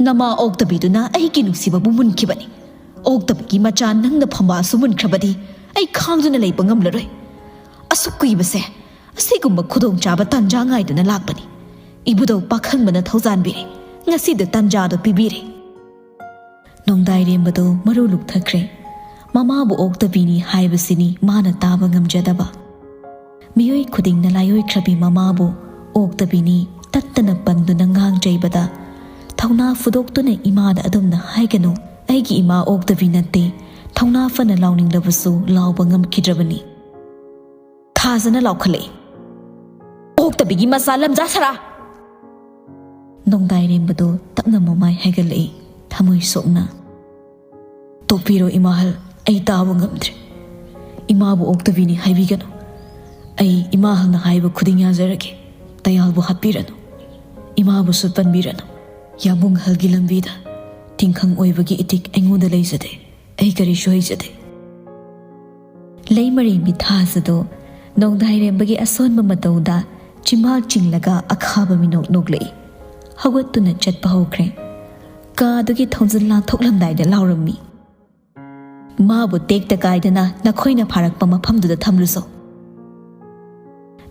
ꯅꯃꯥ ꯑꯣꯛꯇꯕꯤꯗꯨꯅ ꯑꯩꯒꯤ ꯅꯨꯡꯁꯤꯕꯕꯨ ꯃꯨꯟꯈꯤꯕꯅꯤ꯫ ꯑꯣꯛꯇꯕꯤꯒꯤ ꯃꯆꯥ ꯅꯪꯅ ꯐꯝꯕꯥꯜꯁꯨ ꯃꯨꯟꯈ꯭ꯔꯕꯗꯤ ꯑꯩ ꯈꯥꯡꯗꯨꯅ ꯂꯩꯕ ꯉꯝꯂꯔꯣꯏ꯫ ꯑꯁꯨꯛ ꯀꯨꯏꯕꯁꯦ ꯑꯁꯤꯒꯨꯝꯕ ꯈꯨꯗꯣꯡꯆꯥꯕ ꯇꯥꯟꯖꯥ ꯉꯥꯏꯗꯨꯅ ꯂꯥꯛꯄꯅꯤ꯫ ꯏꯕꯨꯙꯧ ꯄꯥꯈꯪꯕꯅ ꯊꯧꯖꯥꯟꯕꯤꯔꯦ꯫ ꯉꯁꯤꯗ ꯇꯥꯟꯖꯥꯗꯣ ꯄꯤꯕꯤꯔꯦ꯫" ꯅꯣꯡꯗꯥꯏꯔꯦꯝꯕꯗꯨ ꯃꯔꯨ ꯂꯨꯛꯊꯈ꯭ꯔꯦ꯫ ꯃꯃꯥꯕꯨ ꯑꯣꯛꯇꯕꯤꯅꯤ ꯍꯥꯏꯕꯁꯤꯅꯤ ꯃꯥꯅ ꯇꯥꯕ ꯉꯝꯖꯗꯕ꯫ ꯃꯤꯑꯣꯏ ꯈꯨꯗꯤꯡꯅ ꯂꯥꯏꯑꯣꯏꯈ꯭ꯔꯕꯤ ꯃꯃꯥꯕꯨ ꯑꯣꯛꯇꯕꯤꯅꯤ ꯇꯠꯇꯅ ꯄꯟꯗꯨꯅ ꯉꯥꯡꯖꯩꯕꯗ, ꯊꯧꯅꯥ ꯐꯨꯗꯣꯛꯇꯨꯅ ꯏꯃꯥꯗ ꯑꯗꯨꯝꯅ ꯍꯥꯏꯒꯅꯨ, ꯑꯩꯒꯤ ꯏꯃꯥ ꯑꯣꯛꯇꯕꯤ ꯅꯠꯇꯦ, ꯊꯧꯅꯥ ꯐꯅ ꯂꯥꯎꯅꯤꯡꯂꯕꯁꯨ ꯂꯥꯎꯕ ꯉꯝꯈꯤꯗ꯭ꯔꯕꯅꯤ꯫ ꯊꯥꯖꯅ ꯂꯥꯎꯈꯠꯂꯛꯏ, "ꯑꯣꯛꯇꯕꯤꯒꯤ ꯃꯆꯥ ꯂꯝꯖꯥ ꯁꯔꯥ!" ꯅꯣꯡꯗꯥꯏꯔꯦꯝꯕꯗꯨ ꯇꯞꯅ ꯃꯃꯥꯏ ꯍꯥꯏꯒꯠꯂꯛꯏ, ꯊꯃꯣꯏ ꯁꯣꯛꯅ꯫ "ꯇꯣꯛꯄꯤꯔꯣ ꯏꯃꯥꯍꯜ, ꯑꯩ ꯇꯥꯕ ꯉꯝꯗ꯭ꯔꯦ꯫ ꯏꯃꯥꯕꯨ ꯑꯣꯛꯇꯕꯤꯅꯤ ꯍꯥꯏꯕꯤꯒꯅꯨ꯫ ꯑꯩ ꯏꯃꯥꯍꯜꯅ ꯍꯥꯏꯕ ꯈꯨꯗꯤꯡ ꯌꯥꯖꯔꯒꯦ꯫ ꯇꯌꯥꯜꯕꯨ ꯍꯥꯠꯄꯤꯔꯅꯨ꯫" ꯏꯃꯥꯕꯨꯁꯨ ꯄꯟꯕꯤꯔꯅꯨ꯫ ꯌꯥꯝꯕꯨꯡ ꯑꯍꯜꯒꯤ ꯂꯝꯕꯤꯗ ꯇꯤꯡꯈꯪ ꯑꯣꯏꯕꯒꯤ ꯏꯇꯤꯛ ꯑꯩꯉꯣꯟꯗ ꯂꯩꯖꯗꯦ꯫ ꯑꯩ ꯀꯔꯤꯁꯨ ꯍꯩꯖꯗꯦ꯫ ꯂꯩꯃꯔꯦꯝꯕꯤ ꯊꯥꯖꯗꯣ ꯅꯣꯡꯗꯥꯏꯔꯦꯝꯕꯒꯤ ꯑꯁꯣꯟꯕ ꯃꯇꯧꯗ ꯆꯤꯝꯕꯥꯜ ꯆꯤꯡꯂꯒ ꯑꯈꯥꯕ ꯃꯤꯅꯣꯛ ꯅꯣꯛꯂꯛꯏ꯫ ꯍꯧꯒꯠꯇꯨꯅ ꯆꯠꯄ ꯍꯧꯈ꯭ꯔꯦ꯫ ꯀꯥ ꯑꯗꯨꯒꯤ ꯊꯣꯡꯖꯤꯜ ꯂꯥꯟꯊꯣꯛꯂꯝꯗꯥꯏꯗ ꯂꯥꯎꯔꯝꯃꯤ, "ꯃꯥꯕꯨ ꯇꯦꯛꯇ ꯀꯥꯏꯗꯅ ꯅꯈꯣꯏꯅ ꯐꯥꯔꯛꯄ ꯃꯐꯝꯗꯨꯗ ꯊꯝꯂꯨꯁꯣ꯫"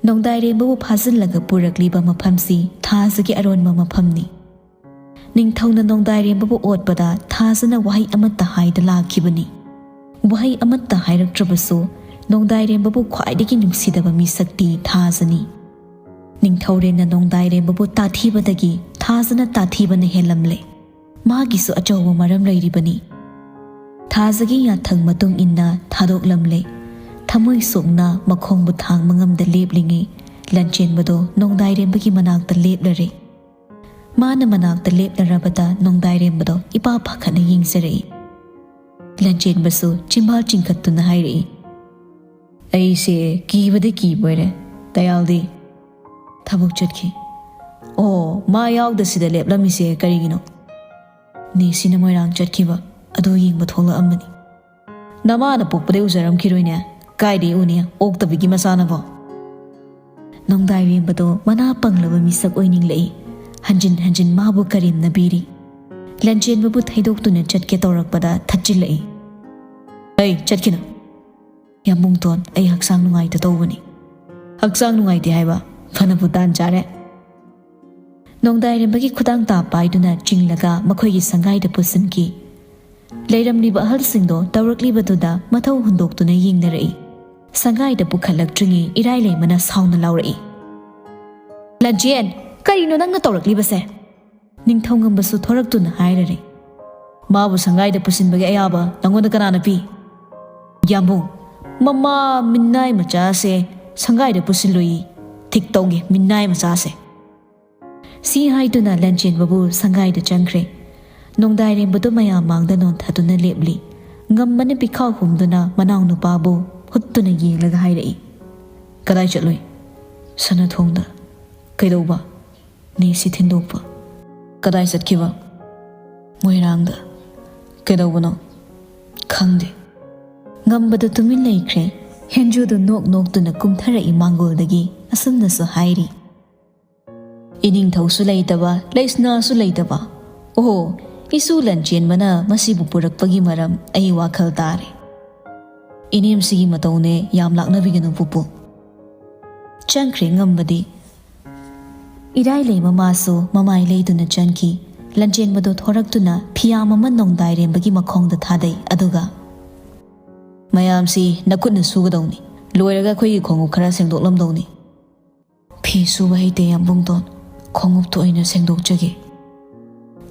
ꯅꯣꯡꯗꯥꯏꯔꯦꯝꯕꯕꯨ ꯐꯥꯖꯤꯜꯂꯒ ꯄꯨꯔꯛꯂꯤꯕ ꯃꯐꯝꯁꯤ ꯊꯥꯖꯒꯤ ꯑꯔꯣꯟꯕ ꯃꯐꯝꯅꯤ꯫ ꯅꯤꯡꯊꯧꯅ ꯅꯣꯡꯗꯥꯏꯔꯦꯝꯕꯕꯨ ꯑꯣꯠꯄꯗ ꯊꯥꯖꯅ ꯋꯥꯍꯩ ꯑꯃꯠꯇ ꯍꯥꯏꯗ ꯂꯥꯛꯈꯤꯕꯅꯤ꯫ ꯋꯥꯍꯩ ꯑꯃꯠꯇ ꯍꯥꯏꯔꯛꯇ꯭ꯔꯕꯁꯨ, ꯅꯣꯡꯗꯥꯏꯔꯦꯝꯕꯕꯨ ꯈ꯭ꯋꯥꯏꯗꯒꯤ ꯅꯨꯡꯁꯤꯗꯕ ꯃꯤꯁꯛꯇꯤ ꯊꯥꯖꯅꯤ꯫ ꯅꯤꯡꯊꯧꯔꯦꯜꯅ ꯅꯣꯡꯗꯥꯏꯔꯦꯝꯕꯕꯨ ꯇꯥꯊꯤꯕꯗꯒꯤ ꯊꯥꯖꯅ ꯇꯥꯊꯤꯕꯅ ꯍꯦꯜꯂꯝꯂꯦ꯫ ꯃꯥꯒꯤꯁꯨ ꯑꯆꯧꯕ ꯃꯔꯝ ꯂꯩꯔꯤꯕꯅꯤ꯫ ꯊꯥꯖꯒꯤ ꯌꯥꯊꯪ ꯃꯇꯨꯡ ꯏꯟꯅ ꯊꯥꯗꯣꯛꯂꯝꯂꯦ꯫ ꯊꯃꯣꯏ ꯁꯣꯛꯅ ꯃꯈꯣꯡꯕꯨ ꯊꯥꯡꯕ ꯉꯝꯗ ꯂꯦꯞꯂꯤꯉꯩ, ꯂꯟꯆꯦꯟꯕꯗꯣ ꯅꯣꯡꯗꯥꯏꯔꯦꯝꯕꯒꯤ ꯃꯅꯥꯛꯇ ꯂꯦꯞꯂꯔꯦ꯫ ꯃꯥꯅ ꯃꯅꯥꯛꯇ ꯂꯦꯞꯂꯔꯕꯗ ꯅꯣꯡꯗꯥꯏꯔꯦꯝꯕꯗꯣ ꯏꯄꯥ ꯄꯥꯈꯠꯅ ꯌꯦꯡꯖꯔꯛꯏ꯫ ꯂꯟꯆꯦꯟꯕꯁꯨ ꯆꯤꯝꯕꯥꯜ ꯆꯤꯡꯈꯠꯇꯨꯅ ꯍꯥꯏꯔꯛꯏ, "ꯑꯩꯁꯦ ꯀꯤꯕꯗ ꯀꯤꯕ ꯑꯣꯏꯔꯦ꯫ ꯇꯌꯥꯜꯗꯤ?" "ꯊꯕꯛ ꯆꯠꯈꯤ꯫" "ꯑꯣ, ꯃꯥ ꯌꯥꯎꯗ ꯁꯤꯗ ꯂꯦꯞꯂꯝꯃꯤꯁꯦ ꯀꯔꯤꯒꯤꯅꯣ?" "ꯅꯦꯁꯤꯅ ꯃꯣꯏꯔꯥꯡ ꯆꯠꯈꯤꯕ ꯑꯗꯨ ꯌꯦꯡꯕ ꯊꯣꯛꯂꯛꯑꯝꯕꯅꯤ꯫" "ꯅꯃꯥꯅ ꯄꯣꯛꯄꯗꯩ ꯎꯖꯔꯝꯈꯤꯔꯣꯏꯅꯦ꯫ ꯀꯥꯏꯗꯩ ꯎꯅꯤ, ꯑꯣꯛꯇꯕꯤꯒꯤ ꯃꯆꯥꯅꯕꯣ?" ꯅꯣꯡꯗꯥꯏꯔꯦꯝꯕꯗꯣ ꯃꯅꯥ ꯄꯪꯂꯕ ꯃꯤꯁꯛ ꯑꯣꯏꯅꯤꯡꯂꯛꯏ꯫ ꯍꯟꯖꯤꯟ ꯍꯟꯖꯤꯟ ꯃꯥꯕꯨ ꯀꯔꯦꯝꯅꯕꯤꯔꯤ꯫ ꯂꯟꯆꯦꯟꯕꯕꯨ ꯊꯩꯗꯣꯛꯇꯨꯅ ꯆꯠꯀꯦ ꯇꯧꯔꯛꯄꯗ ꯊꯠꯆꯤꯜꯂꯛꯏ꯫ "ꯑꯩ ꯆꯠꯈꯤꯅꯨ꯫" "ꯌꯥꯝꯕꯨꯡꯇꯣꯟ, ꯑꯩ ꯍꯛꯆꯥꯡ ꯅꯨꯡꯉꯥꯏꯇ ꯇꯧꯕꯅꯤ꯫" "ꯍꯛꯆꯥꯡ ꯅꯨꯡꯉꯥꯏꯇꯦ ꯍꯥꯏꯕ? ꯐꯅꯕꯨ ꯇꯥꯟ ꯆꯥꯔꯦ꯫" ꯅꯣꯡꯗꯥꯏꯔꯦꯝꯕꯒꯤ ꯈꯨꯗꯥꯡ ꯇꯥ ꯄꯥꯏꯗꯨꯅ ꯆꯤꯡꯂꯒ ꯃꯈꯣꯏꯒꯤ ꯁꯪꯒꯥꯏꯗ ꯄꯨꯁꯤꯟꯈꯤ꯫ ꯂꯩꯔꯝꯂꯤꯕ ꯑꯍꯜꯁꯤꯡꯗꯣ ꯇꯧꯔꯛꯂꯤꯕꯗꯨꯗ ꯃꯊꯧ ꯍꯨꯟꯗꯣꯛꯇꯨꯅ ꯌꯦꯡꯅꯔꯛꯏ꯫ ꯁꯪꯒꯥꯏꯗ ꯄꯨꯈꯠꯂꯛꯇ꯭ꯔꯤꯉꯩ ꯏꯔꯥꯏ ꯂꯩꯃꯅ ꯁꯥꯎꯅ ꯂꯥꯎꯔꯛꯏ, "ꯂꯟꯆꯦꯟ, ꯀꯔꯤꯅꯣ ꯅꯪꯅ ꯇꯧꯔꯛꯂꯤꯕꯁꯦ?" ꯅꯤꯡꯊꯧꯉꯝꯕꯁꯨ ꯊꯣꯔꯛꯇꯨꯅ ꯍꯥꯏꯔꯔꯦ, "ꯃꯥꯕꯨ ꯁꯪꯒꯥꯏꯗ ꯄꯨꯁꯤꯟꯕꯒꯤ ꯑꯌꯥꯕ ꯅꯪꯉꯣꯟꯗ ꯀꯅꯥꯅ ꯄꯤ?" "ꯌꯥꯝꯕꯨꯡ, ꯃꯃꯥ ꯃꯤꯅꯥꯏ ꯃꯆꯥꯁꯦ ꯁꯪꯒꯥꯏꯗ ꯄꯨꯁꯤꯜꯂꯨꯏ꯫ ꯊꯤꯛ ꯇꯧꯒꯦ ꯃꯤꯅꯥꯏ ꯃꯆꯥꯁꯦ꯫" ꯁꯤ ꯍꯥꯏꯗꯨꯅ ꯂꯟꯆꯦꯟꯕꯕꯨ ꯁꯪꯒꯥꯏꯗ ꯆꯪꯈ꯭ꯔꯦ꯫ ꯅꯣꯡꯗꯥꯏꯔꯦꯝꯕꯗꯨ ꯃꯌꯥꯝ ꯃꯥꯡꯗ ꯅꯣꯟꯊꯗꯨꯅ ꯂꯦꯞꯂꯤ꯫ ꯉꯝꯕꯅ ꯄꯤꯈꯥꯎ ꯍꯨꯝꯗꯨꯅ ꯃꯅꯥꯎꯅꯨꯄꯥꯕꯨ ꯍꯨꯠꯇꯨꯅ ꯌꯦꯡꯂꯒ ꯍꯥꯏꯔꯛꯏ, "ꯀꯗꯥꯏ ꯆꯠꯂꯨꯏ?" "ꯁꯅꯥꯊꯣꯡꯗ꯫" "ꯀꯩꯗꯧꯕ?" ꯅꯦꯁꯤ ꯊꯤꯟꯗꯣꯛꯄ꯫ "ꯀꯗꯥꯏ ꯆꯠꯈꯤꯕ?" "ꯃꯣꯏꯔꯥꯡꯗ"꯫ "ꯀꯩꯗꯧꯕꯅꯣ?" "ꯈꯪꯗꯦ"꯫ ꯉꯝꯕꯗ ꯇꯨꯃꯤꯟ ꯂꯩꯈ꯭ꯔꯦ꯫ ꯍꯦꯟꯖꯨꯗꯨ ꯅꯣꯛ ꯅꯣꯛꯇꯨꯅ ꯀꯨꯝꯊꯔꯛꯏ ꯃꯥꯡꯒꯣꯜꯗꯒꯤ꯫ ꯑꯁꯨꯝꯅꯁꯨ ꯍꯥꯏꯔꯤ: "ꯏꯅꯤꯡꯊꯧꯁꯨ ꯂꯩꯇꯕ, ꯂꯩꯁꯅꯥꯁꯨ ꯂꯩꯇꯕ꯫ ꯑꯣꯍꯣ, ꯏꯁꯨ ꯂꯟꯆꯦꯟꯕꯅ ꯃꯁꯤꯕꯨ ꯄꯨꯔꯛꯄꯒꯤ ꯃꯔꯝ ꯑꯩ ꯋꯥꯈꯜ ꯇꯥꯔꯦ꯫ ꯏꯅꯦꯝꯁꯤꯒꯤ ꯃꯇꯧꯅꯦ, ꯌꯥꯝ ꯂꯥꯛꯅꯕꯤꯒꯅꯨ ꯄꯨꯄꯨ"꯫ ꯆꯪꯈ꯭ꯔꯦ ꯉꯝꯕꯗꯤ꯫ ꯏꯔꯥꯏ ꯂꯩꯃ ꯃꯥꯁꯨ ꯃꯃꯥꯏ ꯂꯩꯗꯨꯅ ꯆꯪꯈꯤ꯫ ꯂꯟꯆꯦꯟꯕꯗꯣ ꯊꯣꯔꯛꯇꯨꯅ ꯐꯤꯌꯥꯝ ꯑꯃ ꯅꯣꯡꯗꯥꯏꯔꯦꯝꯕꯒꯤ ꯃꯈꯣꯡꯗ ꯊꯥꯗꯩ, ꯑꯗꯨꯒ, "ꯃꯌꯥꯝꯁꯤ ꯅꯈꯨꯠꯅ ꯁꯨꯒꯗꯧꯅꯤ, ꯂꯣꯏꯔꯒ ꯑꯩꯈꯣꯏꯒꯤ ꯈꯣꯡꯎꯞ ꯈꯔ ꯁꯦꯡꯗꯣꯛꯂꯝꯗꯧꯅꯤ"꯫ "ꯐꯤ ꯁꯨꯕ ꯍꯩꯇꯦ ꯌꯥꯝꯕꯨꯡꯇꯣꯟ, ꯈꯣꯡꯎꯞꯇꯨ ꯑꯣꯏꯅ ꯁꯦꯡꯗꯣꯛꯆꯒꯦ"꯫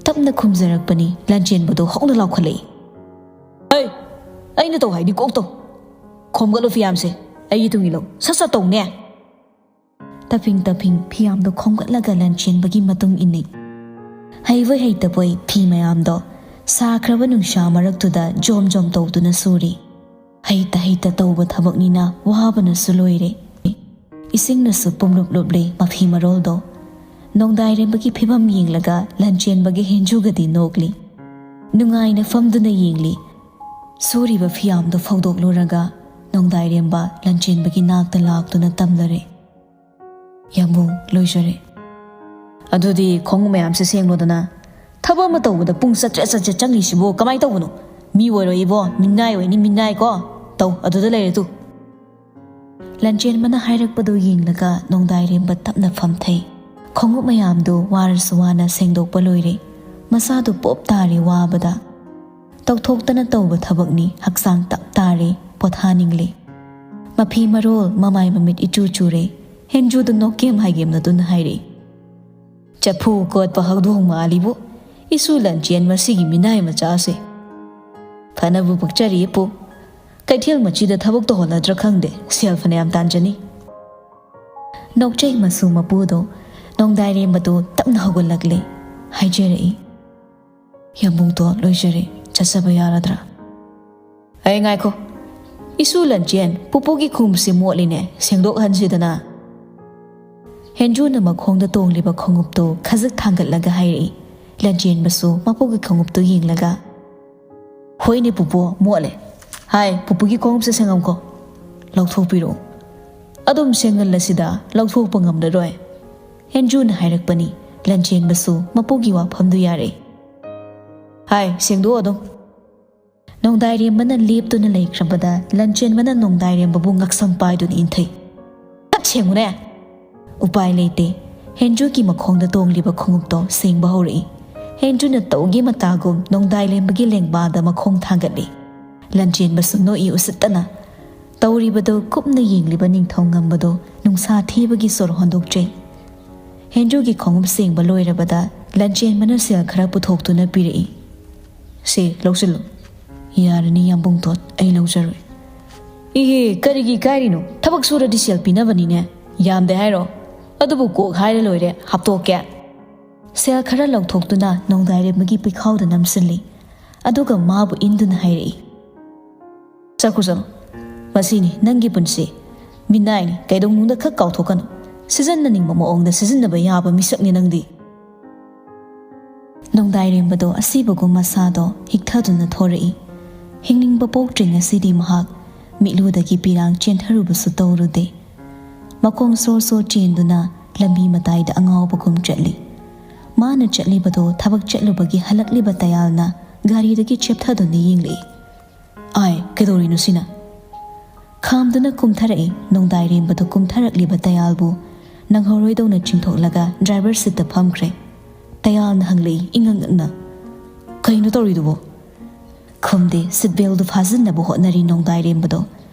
ꯇꯞꯅ ꯈꯨꯝꯖꯔꯛꯄꯅꯤ꯫ ꯂꯟꯆꯦꯟꯕꯗꯣ ꯍꯧꯅ ꯂꯥꯎꯈꯠꯂꯛꯏ꯫ "ꯍꯩ! ꯑꯩꯅ ꯇꯧ ꯍꯥꯏꯗꯤ ꯀꯣꯛ ꯇꯧ꯫ ꯈꯣꯝꯒꯠꯂꯨ ꯐꯤꯌꯥꯝꯁꯦ, ꯑꯩꯒꯤ ꯇꯨꯡ ꯏꯜꯂꯨ꯫ ꯁꯠ ꯁꯠ ꯇꯧꯅꯦ!" ꯇꯞꯐꯤꯡ ꯇꯞꯐꯤꯡ ꯐꯤꯌꯥꯝꯗꯣ ꯈꯣꯝꯒꯠꯂꯒ ꯂꯟꯆꯦꯟꯕꯒꯤ ꯃꯇꯨꯡ ꯏꯟꯅꯩ꯫ ꯍꯩꯕꯣꯏ ꯍꯩꯇꯕꯣꯏ ꯐꯤ ꯃꯌꯥꯝꯗꯣ ꯁꯥꯈ꯭ꯔꯕ ꯅꯨꯡꯁꯥ ꯃꯔꯛꯇꯨꯗ ꯖꯣꯝ ꯖꯣꯝ ꯇꯧꯗꯨꯅ ꯁꯨꯔꯤ꯫ ꯍꯩꯇ ꯍꯩꯇ ꯇꯧꯕ ꯊꯕꯛꯅꯤꯅ ꯋꯥꯕꯅꯁꯨ ꯂꯣꯏꯔꯦ꯫ ꯏꯁꯤꯡꯅꯁꯨ ꯄꯨꯝꯂꯨꯞ ꯂꯨꯞꯂꯤ ꯃꯐꯤ ꯃꯔꯣꯜꯗꯣ꯫ ꯅꯣꯡꯗꯥꯏꯔꯦꯝꯕꯒꯤ ꯐꯤꯕꯝ ꯌꯦꯡꯂꯒ ꯂꯟꯆꯦꯟꯕꯒꯤ ꯍꯦꯟꯖꯨꯒꯗꯤ ꯅꯣꯛꯂꯤ꯫ ꯅꯨꯡꯉꯥꯏꯅ ꯐꯝꯗꯨꯅ ꯌꯦꯡꯂꯤ꯫ ꯁꯨꯔꯤꯕ ꯐꯤꯌꯥꯝꯗꯣ ꯐꯧꯗꯣꯛꯂꯨꯔꯒ ꯅꯣꯡꯗꯥꯏꯔꯦꯝꯕ ꯂꯟꯆꯦꯟꯕꯒꯤ ꯅꯥꯛꯇ ꯂꯥꯛꯇꯨꯅ ꯇꯝꯂꯔꯦ꯫ "ꯌꯥꯝꯕꯨꯡ, ꯂꯣꯏꯖꯔꯦ"꯫ "ꯑꯗꯨꯗꯤ ꯈꯣꯡꯎꯞ ꯃꯌꯥꯝꯁꯦ ꯁꯦꯡꯂꯣꯗꯅ꯫ ꯊꯕꯛ ꯑꯃ ꯇꯧꯕꯗ ꯄꯨꯡ ꯆꯠꯇ꯭ꯔꯦꯠ ꯆꯠꯇ꯭ꯔꯦꯠ ꯆꯪꯉꯤꯁꯤꯕꯨ ꯀꯃꯥꯏꯅ ꯇꯧꯕꯅꯣ? ꯃꯤ ꯑꯣꯏꯔꯣꯏ ꯏꯕꯣ, ꯃꯤꯅꯥꯏ ꯑꯣꯏꯅꯤ, ꯃꯤꯅꯥꯏ ꯀꯣ꯫ ꯇꯧ, ꯑꯗꯨꯗ ꯂꯩꯔꯦ ꯇꯨ"꯫ ꯂꯟꯆꯦꯟꯕꯅ ꯍꯥꯏꯔꯛꯄꯗꯨ ꯌꯦꯡꯂꯒ ꯅꯣꯡꯗꯥꯏꯔꯦꯝꯕ ꯇꯞꯅ ꯐꯝꯊꯩ꯫ ꯈꯣꯡꯎꯞ ꯃꯌꯥꯝꯗꯨ ꯋꯥꯔꯁꯨ ꯋꯥꯅ ꯁꯦꯡꯗꯣꯛꯄ ꯂꯣꯏꯔꯦ꯫ ꯃꯁꯥꯗꯨ ꯄꯣꯞ ꯇꯥꯔꯦ ꯋꯥꯕꯗ꯫ ꯇꯧꯊꯣꯛꯇꯅ ꯇꯧꯕ ꯊꯕꯛꯅꯤ, ꯍꯛꯆꯥꯡ ꯇꯞ ꯇꯥꯔꯦ, ꯄꯣꯊꯥꯅꯤꯡꯂꯦ꯫ ꯃꯐꯤ ꯃꯔꯣꯜ, ꯃꯃꯥꯏ ꯃꯃꯤꯠ ꯏꯆꯨ ꯆꯨꯔꯦ꯫ ꯍꯦꯟꯖꯨꯗꯨ ꯅꯣꯛꯀꯦꯝ ꯍꯥꯏꯒꯦꯝꯅꯗꯨꯅ ꯍꯥꯏꯔꯛꯏ꯫ "ꯆꯐꯨ ꯀꯣꯠꯄ ꯍꯧꯗꯣꯡ ꯃꯥꯜꯂꯤꯕꯨ, ꯏꯁꯨ ꯂꯟꯆꯦꯟ ꯃꯁꯤꯒꯤ ꯃꯤꯅꯥꯏ ꯃꯆꯥꯁꯦ꯫ ꯐꯅꯕꯨ ꯄꯛꯆꯔꯤ ꯄꯨ꯫ ꯀꯩꯊꯦꯜ ꯃꯆꯤꯗ ꯊꯕꯛ ꯇꯧꯍꯜꯂꯗ꯭ꯔꯥ ꯈꯪꯗꯦ, ꯁꯦꯜ ꯐꯅꯌꯥꯝ ꯇꯥꯟꯖꯅꯤ"꯫ ꯅꯣꯛꯆꯩ ꯃꯁꯨ ꯃꯄꯨꯗꯣ ꯅꯣꯡꯗꯥꯏꯔꯦꯝꯕꯗꯨ ꯇꯞꯅ ꯍꯧꯒꯠꯂꯛꯂꯦ, ꯍꯥꯏꯖꯔꯛꯏ꯫ "ꯌꯥꯝꯕꯨꯡꯗꯣ ꯂꯣꯏꯖꯔꯦ, ꯆꯠꯆꯕ ꯌꯥꯔꯗ꯭ꯔꯥ?" "ꯑꯩ ꯉꯥꯏꯈꯣ, ꯏꯁꯨ ꯂꯟꯆꯦꯟ, ꯄꯨꯄꯨꯒꯤ ꯈꯣꯡꯎꯞꯁꯤ ꯃꯣꯠꯂꯤꯅꯦ, ꯁꯦꯡꯗꯣꯛꯍꯟꯁꯤꯗꯅ"꯫ ꯍꯦꯟꯖꯨꯅ ꯃꯈꯣꯡꯗ ꯇꯣꯡꯂꯤꯕ ꯈꯣꯡꯎꯞꯇꯨ ꯈꯖꯤꯛ ꯊꯥꯡꯒꯠꯂꯒ ꯍꯥꯏꯔꯛꯏ꯫ ꯂꯟꯆꯦꯟꯕꯁꯨ ꯃꯄꯨꯒꯤ ꯈꯣꯡꯎꯞꯇꯨ ꯌꯦꯡꯂꯒ, "ꯍꯣꯏꯅꯦ ꯄꯨꯄꯨ, ꯃꯣꯠꯂꯦ꯫ ꯍꯥꯏ, ꯄꯨꯄꯨꯒꯤ ꯈꯣꯡꯎꯞꯁꯦ ꯁꯦꯡꯉꯝꯀꯣ꯫ ꯂꯧꯊꯣꯛꯄꯤꯔꯛꯑꯣ꯫ ꯑꯗꯨꯝ ꯁꯦꯡꯍꯜꯂꯁꯤꯗ, ꯂꯧꯊꯣꯛꯄ ꯉꯝꯂꯔꯣꯏ"꯫ ꯍꯦꯟꯖꯨꯅ ꯍꯥꯏꯔꯛꯄꯅꯤ꯫ ꯂꯟꯆꯦꯟꯕꯁꯨ ꯃꯄꯨꯒꯤ ꯋꯥꯐꯝꯗꯨ ꯌꯥꯔꯛꯏ꯫ "ꯍꯥꯏ, ꯁꯦꯡꯗꯣꯛꯑꯣ ꯑꯗꯨꯝ"꯫ ꯅꯣꯡꯗꯥꯏꯔꯦꯝꯕꯅ ꯂꯦꯞꯇꯨꯅ ꯂꯩꯈ꯭ꯔꯕꯗ ꯂꯟꯆꯦꯟꯕꯅ ꯅꯣꯡꯗꯥꯏꯔꯦꯝꯕꯕꯨ ꯉꯛꯁꯝ ꯄꯥꯏꯗꯨꯅ ꯏꯟꯊꯩ꯫ "ꯐꯠ ꯁꯦꯡꯉꯨꯅꯦ!" ꯎꯄꯥꯏ ꯂꯩꯇꯦ꯫ ꯍꯦꯟꯖꯨꯒꯤ ꯃꯈꯣꯡꯗ ꯇꯣꯡꯂꯤꯕ ꯈꯣꯡꯎꯞꯇꯣ ꯁꯦꯡꯕ ꯍꯧꯔꯛꯏ꯫ ꯍꯦꯟꯖꯨꯅ ꯇꯧꯒꯦ ꯃꯇꯥꯒꯨꯝ ꯅꯣꯡꯗꯥꯏꯔꯦꯝꯕꯒꯤ ꯂꯦꯡꯕꯥꯗ ꯃꯈꯣꯡ ꯊꯥꯡꯒꯠꯂꯤ꯫ ꯂꯟꯆꯦꯟꯕꯁꯨ ꯅꯣꯛꯏ ꯎꯁꯤꯠꯇꯅ꯫ ꯇꯧꯔꯤꯕꯗꯨ ꯀꯨꯞꯅ ꯌꯦꯡꯂꯤꯕ ꯅꯤꯡꯊꯧ ꯉꯝꯕꯗꯨ ꯅꯨꯡꯁꯥ ꯊꯤꯕꯒꯤ ꯁꯣꯔ ꯍꯣꯟꯗꯣꯛꯆꯩ꯫ ꯍꯦꯟꯖꯨꯒꯤ ꯈꯣꯡꯎꯞ ꯁꯦꯡꯕ ꯂꯣꯏꯔꯕꯗ ꯂꯟꯆꯦꯟꯕꯅ ꯁꯦꯜ ꯈꯔ ꯄꯨꯊꯣꯛꯇꯨꯅ ꯄꯤꯔꯛꯏ꯫ "ꯁꯦ, ꯂꯧꯁꯤꯜꯂꯨ"꯫ "ꯌꯥꯔꯅꯤ ꯌꯥꯝꯕꯨꯡ ꯇꯣꯟ, ꯑꯩ ꯂꯧꯖꯔꯣꯏ"꯫ "ꯏꯍꯦ, ꯀꯔꯤꯒꯤ ꯏꯀꯥꯏꯔꯤꯅꯣ? ꯊꯕꯛ ꯁꯨꯔꯗꯤ ꯁꯦꯜ ꯄꯤꯅꯕꯅꯤꯅꯦ꯫ ꯌꯥꯝꯗꯦ ꯍꯥꯏꯔꯣ? ꯑꯗꯨꯕꯨ ꯀꯣꯛ ꯍꯥꯏꯔ ꯂꯣꯏꯔꯦ, ꯍꯥꯞꯇꯣꯛꯀꯦ"꯫ ꯁꯦꯜ ꯈꯔ ꯂꯧꯊꯣꯛꯇꯨꯅ ꯅꯣꯡꯗꯥꯏꯔꯦꯝꯕꯒꯤ ꯄꯤꯈꯥꯎꯗ ꯅꯝꯁꯤꯜꯂꯤ꯫ ꯑꯗꯨꯒ ꯃꯥꯕꯨ ꯏꯟꯗꯨꯅ ꯍꯥꯏꯔꯛꯏ, "ꯆꯠꯈꯣ ꯆꯠꯂꯣ꯫ ꯃꯁꯤꯅꯤ ꯅꯪꯒꯤ ꯄꯨꯟꯁꯤ꯫ ꯃꯤꯅꯥꯏꯅꯤ, ꯀꯩꯗꯧꯅꯨꯡꯗ ꯈꯛ ꯀꯥꯎꯊꯣꯛꯀꯅꯨ꯫ ꯁꯤꯖꯤꯟꯅꯅꯤꯡꯕ ꯃꯑꯣꯡꯗ ꯁꯤꯖꯤꯟꯅꯕ ꯌꯥꯕ ꯃꯤꯁꯛꯅꯤ ꯅꯪꯗꯤ"꯫ ꯅꯣꯡꯗꯥꯏꯔꯦꯝꯕꯗꯣ ꯑꯁꯤꯕꯒꯨꯝ ꯃꯁꯥꯗꯣ ꯍꯤꯛꯊꯗꯨꯅ ꯊꯣꯔꯛꯏ꯫ ꯍꯤꯡꯅꯤꯡꯕ ꯄꯣꯛꯇ꯭ꯔꯤ ꯉꯁꯤꯗꯤ ꯃꯍꯥꯛ꯫ ꯃꯤꯠꯂꯨꯗꯒꯤ ꯄꯤꯔꯥꯡ ꯆꯦꯟꯊꯔꯨꯕꯁꯨ ꯇꯧꯔꯨꯗꯦ꯫ ꯃꯈꯣꯡ ꯁꯣꯔ ꯁꯣꯔ ꯆꯦꯟꯗꯨꯅ ꯂꯝꯕꯤ ꯃꯇꯥꯏꯗ ꯑꯉꯥꯎꯕꯒꯨꯝ ꯆꯠꯂꯤ꯫ ꯃꯥꯅ ꯆꯠꯂꯤꯕꯗꯣ ꯊꯕꯛ ꯆꯠꯂꯨꯕꯒꯤ ꯍꯜꯂꯛꯂꯤꯕ ꯇꯌꯥꯜꯅ ꯒꯥꯔꯤꯗꯒꯤ ꯆꯦꯞꯊꯗꯨꯅ ꯌꯦꯡꯂꯛꯏ꯫ "ꯑꯥꯏ, ꯀꯩꯗꯧꯔꯤꯅꯣ ꯁꯤꯅ?" ꯈꯥꯝꯗꯨꯅ ꯀꯨꯝꯊꯔꯛꯏ꯫ ꯅꯣꯡꯗꯥꯏꯔꯦꯝꯕꯗꯨ ꯀꯨꯝꯊꯔꯛꯂꯤꯕ ꯇꯌꯥꯜꯕꯨ ꯅꯪꯍꯧꯔꯣꯏꯗꯧꯅ ꯆꯤꯡꯊꯣꯛꯂꯒ ꯗ꯭ꯔꯥꯏꯚꯔ ꯁꯤꯠꯇ ꯐꯝꯈ꯭ꯔꯦ꯫ ꯇꯌꯥꯜꯅ ꯍꯪꯂꯛꯏ ꯏꯉꯛ ꯉꯛꯅ, "ꯀꯩꯅꯣ ꯇꯧꯔꯤꯗꯨꯕꯣ?" ꯈꯨꯝꯗꯦ꯫ ꯁꯤꯠ ꯕꯦꯜꯗꯨ ꯐꯥꯖꯤꯟꯅꯕ ꯍꯣꯠꯅꯔꯤ ꯅꯣꯡꯗꯥꯏꯔꯦꯝꯕꯗꯣ꯫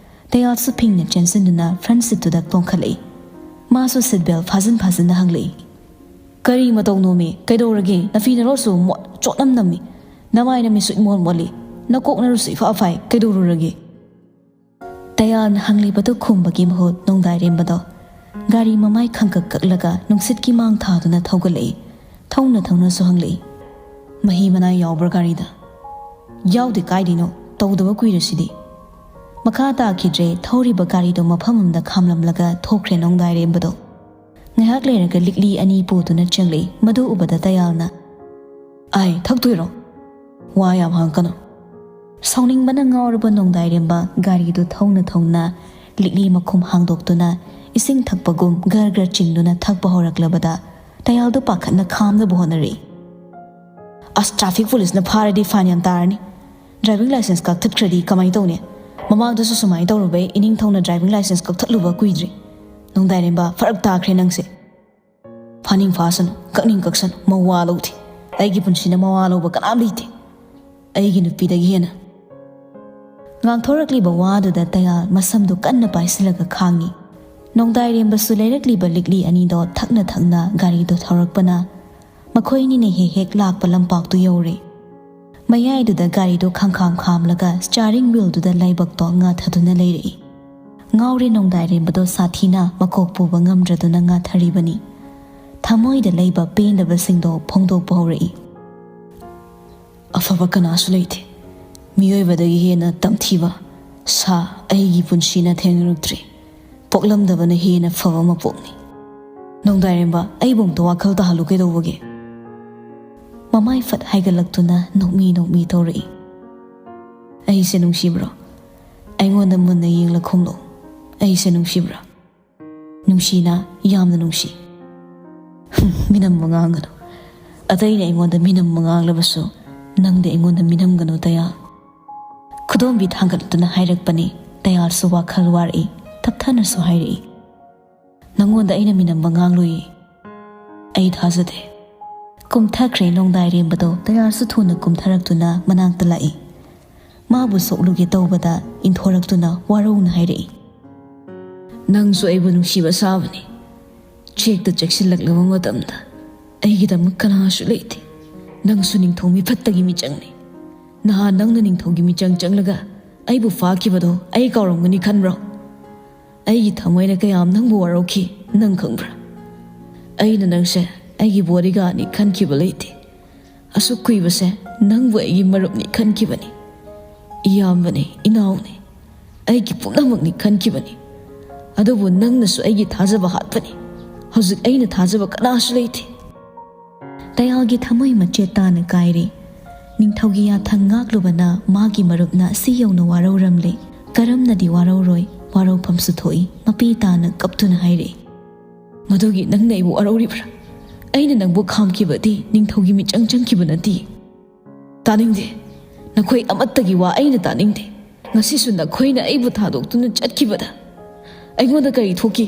ꯇꯌꯥꯜꯁꯨ ꯐꯤꯡꯅ ꯆꯦꯟꯁꯤꯟꯗꯨꯅ ꯐ꯭ꯔꯟꯠ ꯁꯤꯠꯇꯨꯗ ꯇꯣꯡꯈꯠꯂꯛꯏ꯫ ꯃꯥꯁꯨ ꯁꯤꯠ ꯕꯦꯜ ꯐꯥꯖꯤꯟ ꯐꯥꯖꯤꯟꯅ ꯍꯪꯂꯛꯏ꯫ "ꯀꯔꯤ ꯃꯇꯧꯅꯣꯃꯤ? ꯀꯩꯗꯧꯔꯒꯦ? ꯅꯐꯤ ꯅꯔꯣꯜꯁꯨ ꯃꯣꯠ ꯆꯣꯠꯂꯝꯅꯝꯃꯤ꯫ ꯅꯃꯥꯏ ꯅꯃꯤꯠꯁꯨ ꯏꯃꯣꯠ ꯃꯣꯠꯂꯤ꯫ ꯅꯀꯣꯛ ꯅꯔꯨꯁꯨ ꯏꯐꯥ ꯐꯥꯏ꯫ ꯀꯩꯗꯧꯔꯨꯔꯒꯦ?" ꯇꯌꯥꯜꯅ ꯍꯪꯂꯤꯕꯗꯨ ꯈꯨꯝꯕꯒꯤ ꯃꯍꯨꯠ ꯅꯣꯡꯗꯥꯏꯔꯦꯝꯕꯗꯣ ꯒꯥꯔꯤ ꯃꯃꯥꯏ ꯈꯪꯀꯛ ꯀꯛꯂꯒ ꯅꯨꯡꯁꯤꯠꯀꯤ ꯃꯥꯡ ꯊꯥꯗꯨꯅ ꯊꯧꯒꯠꯂꯛꯏ꯫ ꯊꯧꯅ ꯊꯧꯅꯁꯨ ꯍꯪꯂꯛꯏ, "ꯃꯍꯤ ꯃꯅꯥꯏ ꯌꯥꯎꯕ꯭ꯔꯥ ꯒꯥꯔꯤꯗ?" "ꯌꯥꯎꯗꯦ, ꯀꯥꯏꯗꯩꯅꯣ? ꯇꯧꯗꯕ ꯀꯨꯏꯔꯁꯤꯗꯤ"꯫ ꯃꯈꯥ ꯇꯥꯈꯤꯗ꯭ꯔꯦ꯫ ꯊꯧꯔꯤꯕ ꯒꯥꯔꯤꯗꯣ ꯃꯐꯝ ꯑꯃꯗ ꯈꯥꯝꯂꯝꯂꯒ ꯊꯣꯛꯈ꯭ꯔꯦ ꯅꯣꯡꯗꯥꯏꯔꯦꯝꯕꯗꯣ꯫ ꯉꯥꯏꯍꯥꯛ ꯂꯩꯔꯒ ꯂꯤꯛꯂꯤ ꯑꯅꯤ ꯄꯨꯗꯨꯅ ꯆꯪꯂꯛꯏ꯫ ꯃꯗꯨ ꯎꯕꯗ ꯇꯌꯥꯜꯅ, "ꯑꯥꯏ, ꯊꯛꯇꯣꯏꯔꯣ? ꯋꯥ ꯌꯥꯝ ꯍꯥꯡꯀꯅꯨ꯫" ꯁꯥꯎꯅꯤꯡꯕꯅ ꯉꯥꯎꯔꯕ ꯅꯣꯡꯗꯥꯏꯔꯦꯝꯕ ꯒꯥꯔꯤꯗꯨ ꯊꯧꯅ ꯊꯧꯅ ꯂꯤꯛꯂꯤ ꯃꯈꯨꯝ ꯍꯥꯡꯗꯣꯛꯇꯨꯅ ꯏꯁꯤꯡ ꯊꯛꯄꯒꯨꯝ ꯒꯔ ꯒꯔ ꯆꯤꯡꯗꯨꯅ ꯊꯛꯄ ꯍꯧꯔꯛꯂꯕꯗ ꯇꯌꯥꯜꯗꯨ ꯄꯥꯈꯠꯅ ꯈꯥꯝꯅꯕ ꯍꯣꯠꯅꯔꯛꯏ꯫ "ꯑꯁ, ꯇ꯭ꯔꯥꯐꯤꯛ ꯄꯨꯂꯤꯁꯅ ꯐꯥꯔꯗꯤ ꯐꯥꯏꯟ ꯌꯥꯝ ꯇꯥꯔꯅꯤ꯫ ꯗ꯭ꯔꯥꯏꯚꯤꯡ ꯂꯥꯏꯁꯦꯟꯁ ꯀꯛꯊꯠꯈ꯭ꯔꯗꯤ ꯀꯃꯥꯏꯅ ꯇꯧꯅꯤ? ꯃꯃꯥꯡꯗꯁꯨ ꯁꯨꯃꯥꯏꯅ ꯇꯧꯔꯨꯕꯩ ꯏꯅꯤꯡꯊꯧꯅ ꯗ꯭ꯔꯥꯏꯚꯤꯡ ꯂꯥꯏꯁꯦꯟꯁ ꯀꯛꯊꯠꯂꯨꯕ ꯀꯨꯏꯗ꯭ꯔꯤ꯫ ꯅꯣꯡꯗꯥꯏꯔꯦꯝꯕ, ꯐꯔꯛ ꯇꯥꯈ꯭ꯔꯦ ꯅꯪꯁꯦ꯫ ꯐꯥꯅꯤꯡ ꯐꯥꯁꯅꯨ, ꯀꯛꯅꯤꯡ ꯀꯛꯁꯅꯨ, ꯃꯋꯥ ꯂꯧꯗꯦ꯫ ꯑꯩꯒꯤ ꯄꯨꯟꯁꯤꯅ ꯃꯋꯥ ꯂꯧꯕ ꯀꯅꯥꯝ ꯂꯩꯇꯦ, ꯑꯩꯒꯤ ꯅꯨꯄꯤꯗꯒꯤ ꯍꯦꯟꯅ꯫" ꯉꯥꯡꯊꯣꯔꯛꯂꯤꯕ ꯋꯥꯗꯨꯗ ꯇꯌꯥꯜ ꯃꯁꯝꯗꯨ ꯀꯟꯅ ꯄꯥꯏꯁꯤꯜꯂꯒ ꯈꯥꯡꯉꯤ꯫ ꯅꯣꯡꯗꯥꯏꯔꯦꯝꯕꯁꯨ ꯂꯩꯔꯛꯂꯤꯕ ꯂꯤꯛꯂꯤ ꯑꯅꯤꯗꯣ ꯊꯛꯅ ꯊꯛꯅ ꯒꯥꯔꯤꯗꯣ ꯊꯧꯔꯛꯄꯅ ꯃꯈꯣꯏ ꯑꯅꯤꯅ ꯍꯦꯛ ꯍꯦꯛ ꯂꯥꯛꯄ ꯂꯝꯄꯥꯛꯇꯨ ꯌꯧꯔꯦ꯫ ꯃꯌꯥꯏꯗꯨꯗ ꯒꯥꯔꯤꯗꯣ ꯈꯪꯈꯥꯝ ꯈꯥꯝꯂꯒ ꯁ꯭ꯇꯤꯌꯥꯔꯤꯡ ꯋꯤꯜꯗꯨꯗ ꯂꯥꯏꯕꯛꯇꯣ ꯉꯥꯊꯗꯨꯅ ꯂꯩꯔꯛꯏ꯫ ꯉꯥꯎꯔꯦ ꯅꯣꯡꯗꯥꯏꯔꯦꯝꯕꯗꯣ ꯁꯥꯊꯤꯅ ꯃꯀꯣꯛ ꯄꯨꯕ ꯉꯝꯗ꯭ꯔꯗꯨꯅ ꯉꯥꯊꯔꯤꯕꯅꯤ꯫ ꯊꯃꯣꯏꯗ ꯂꯩꯕ ꯄꯦꯟꯗꯕꯁꯤꯡꯗꯣ ꯐꯣꯡꯗꯣꯛꯄ ꯍꯧꯔꯛꯏ꯫ "ꯑꯐꯕ ꯀꯅꯥꯁꯨ ꯂꯩꯇꯦ꯫ ꯃꯤꯑꯣꯏꯕꯗꯒꯤ ꯍꯦꯟꯅ ꯇꯝꯊꯤꯕ ꯁꯥ ꯑꯩꯒꯤ ꯄꯨꯟꯁꯤꯅ ꯊꯦꯡꯅꯔꯛꯇ꯭ꯔꯤ꯫ ꯄꯣꯛꯂꯝꯗꯕꯅ ꯍꯦꯟꯅ ꯐꯕ ꯃꯄꯣꯛꯅꯤ꯫ ꯅꯣꯡꯗꯥꯏꯔꯦꯝꯕ, ꯑꯩꯕꯨ ꯑꯝꯇ ꯋꯥꯈꯜ ꯇꯥꯍꯜꯂꯨ ꯀꯩꯗꯧꯕꯒꯦ?" ꯃꯃꯥꯏ ꯐꯠ ꯍꯥꯏꯒꯠꯂꯛꯇꯨꯅ ꯅꯣꯛꯃꯤ ꯅꯣꯛꯃꯤ ꯇꯧꯔꯛꯏ꯫ "ꯑꯩꯁꯦ ꯅꯨꯡꯁꯤꯕ꯭ꯔꯣ? ꯑꯩꯉꯣꯟꯗ ꯃꯨꯟꯅ ꯌꯦꯡꯂ ꯈꯨꯝꯂꯣ꯫ ꯑꯩꯁꯦ ꯅꯨꯡꯁꯤꯕ꯭ꯔꯥ?" "ꯅꯨꯡꯁꯤꯅ, ꯌꯥꯝꯅ ꯅꯨꯡꯁꯤ꯫" "ꯍꯨꯝ, ꯃꯤꯅꯝꯕ ꯉꯥꯡꯒꯅꯨ꯫ ꯑꯇꯩꯅ ꯑꯩꯉꯣꯟꯗ ꯃꯤꯅꯝꯕ ꯉꯥꯡꯂꯕꯁꯨ ꯅꯪꯗꯤ ꯑꯩꯉꯣꯟꯗ ꯃꯤꯅꯝꯒꯅꯨ, ꯇꯌꯥꯜ꯫" ꯈꯨꯗꯣꯝꯕꯤ ꯊꯥꯡꯒꯠꯇꯨꯅ ꯍꯥꯏꯔꯛꯄꯅꯤ꯫ ꯇꯌꯥꯜꯁꯨ ꯋꯥꯈꯜ ꯋꯥꯔꯛꯏ꯫ ꯇꯞꯊꯅꯁꯨ ꯍꯥꯏꯔꯛꯏ꯫ "ꯅꯪꯉꯣꯟꯗ ꯑꯩꯅ ꯃꯤꯅꯝꯕ ꯉꯥꯡꯂꯨꯏ꯫ ꯑꯩ ꯊꯥꯖꯗꯦ꯫" ꯀꯨꯝꯊꯈ꯭ꯔꯦ ꯅꯣꯡꯗꯥꯏꯔꯦꯝꯕꯗꯣ꯫ ꯇꯌꯥꯜꯁꯨ ꯊꯨꯅ ꯀꯨꯝꯊꯔꯛꯇꯨꯅ ꯃꯅꯥꯛꯇ ꯂꯥꯛꯏ꯫ ꯃꯥꯕꯨ ꯁꯣꯛꯂꯨꯒꯦ ꯇꯧꯕꯗ ꯏꯟꯊꯣꯔꯛꯇꯨꯅ ꯋꯥꯔꯧꯅ ꯍꯥꯏꯔꯛꯏ꯫ "ꯅꯪꯁꯨ ꯑꯩꯕꯨ ꯅꯨꯡꯁꯤꯕ ꯁꯥꯕꯅꯤ꯫ ꯆꯦꯛꯇ ꯆꯦꯛꯁꯤꯜꯂꯛꯂꯕ ꯃꯇꯝꯗ ꯑꯩꯒꯤꯗꯃꯛ ꯀꯅꯥꯁꯨ ꯂꯩꯇꯦ꯫ ꯅꯪꯁꯨ ꯅꯤꯡꯊꯧ ꯃꯤꯐꯠꯇꯒꯤ ꯃꯤꯆꯪꯅꯤ꯫ ꯅꯍꯥꯟ ꯅꯪꯅ ꯅꯤꯡꯊꯧꯒꯤ ꯃꯤꯆꯪ ꯆꯪꯂꯒ ꯑꯩꯕꯨ ꯐꯥꯈꯤꯕꯗꯣ ꯑꯩ ꯀꯥꯎꯔꯝꯒꯅꯤ ꯈꯟꯕ꯭ꯔꯣ? ꯑꯩꯒꯤ ꯊꯃꯣꯏꯅ ꯀꯌꯥꯝ ꯅꯪꯕꯨ ꯋꯥꯔꯧꯈꯤ, ꯅꯪ ꯈꯪꯕ꯭ꯔꯥ? ꯑꯩꯅ ꯅꯪꯁꯦ ꯑꯩꯒꯤ ꯕꯣꯗꯤꯒꯥꯔꯗꯅꯤ ꯈꯟꯈꯤꯕ ꯂꯩꯇꯦ꯫ ꯑꯁꯨꯛ ꯀꯨꯏꯕꯁꯦ ꯅꯪꯕꯨ ꯑꯩꯒꯤ ꯃꯔꯨꯞꯅꯤ ꯈꯟꯈꯤꯕꯅꯤ, ꯏꯌꯥꯝꯕꯅꯤ, ꯏꯅꯥꯎꯅꯤ, ꯑꯩꯒꯤ ꯄꯨꯝꯅꯃꯛꯅꯤ ꯈꯟꯈꯤꯕꯅꯤ꯫ ꯑꯗꯨꯕꯨ ꯅꯪꯅꯁꯨ ꯑꯩꯒꯤ ꯊꯥꯖꯕ ꯍꯥꯠꯄꯅꯤ, ꯍꯧꯖꯤꯛ ꯑꯩꯅ ꯊꯥꯖꯕ ꯀꯅꯥꯁꯨ ꯂꯩꯇꯦ꯫ ꯇꯌꯥꯜꯒꯤ ꯊꯃꯣꯏ ꯃꯆꯦꯠ ꯇꯥꯅ ꯀꯥꯏꯔꯦ꯫ ꯅꯤꯡꯊꯧꯒꯤ ꯌꯥꯊꯪ ꯉꯥꯛꯂꯨꯕꯅ ꯃꯥꯒꯤ ꯃꯔꯨꯞꯅ ꯑꯁꯤ ꯌꯧꯅ ꯋꯥꯔꯧꯔꯝꯂꯦ꯫ ꯀꯔꯝꯅꯗꯤ ꯋꯥꯔꯧꯔꯣꯏ? ꯋꯥꯔꯧꯐꯝꯁꯨ ꯊꯣꯛꯏ꯫ ꯃꯄꯤ ꯇꯥꯅ ꯀꯞꯇꯨꯅ ꯍꯥꯏꯔꯛꯏ, "ꯃꯗꯨꯒꯤ ꯅꯪꯅ ꯑꯩꯕꯨ ꯋꯥꯔꯧꯔꯤꯕ꯭ꯔꯥ? ꯑꯩꯅ ꯅꯪꯕꯨ ꯈꯥꯝꯈꯤꯕꯗꯤ ꯅꯤꯡꯊꯧꯒꯤ ꯃꯤꯆꯪ ꯆꯪꯈꯤꯕ ꯅꯠꯇꯦ꯫ ꯇꯥꯅꯤꯡꯗꯦ꯫ ꯅꯈꯣꯏ ꯑꯃꯠꯇꯒꯤ ꯋꯥ ꯑꯩꯅ ꯇꯥꯅꯤꯡꯗꯦ꯫ ꯉꯁꯤꯁꯨ ꯅꯈꯣꯏꯅ ꯑꯩꯕꯨ ꯊꯥꯗꯣꯛꯇꯨꯅ ꯆꯠꯈꯤꯕꯗ ꯑꯩꯉꯣꯟꯗ ꯀꯔꯤ ꯊꯣꯛꯈꯤ?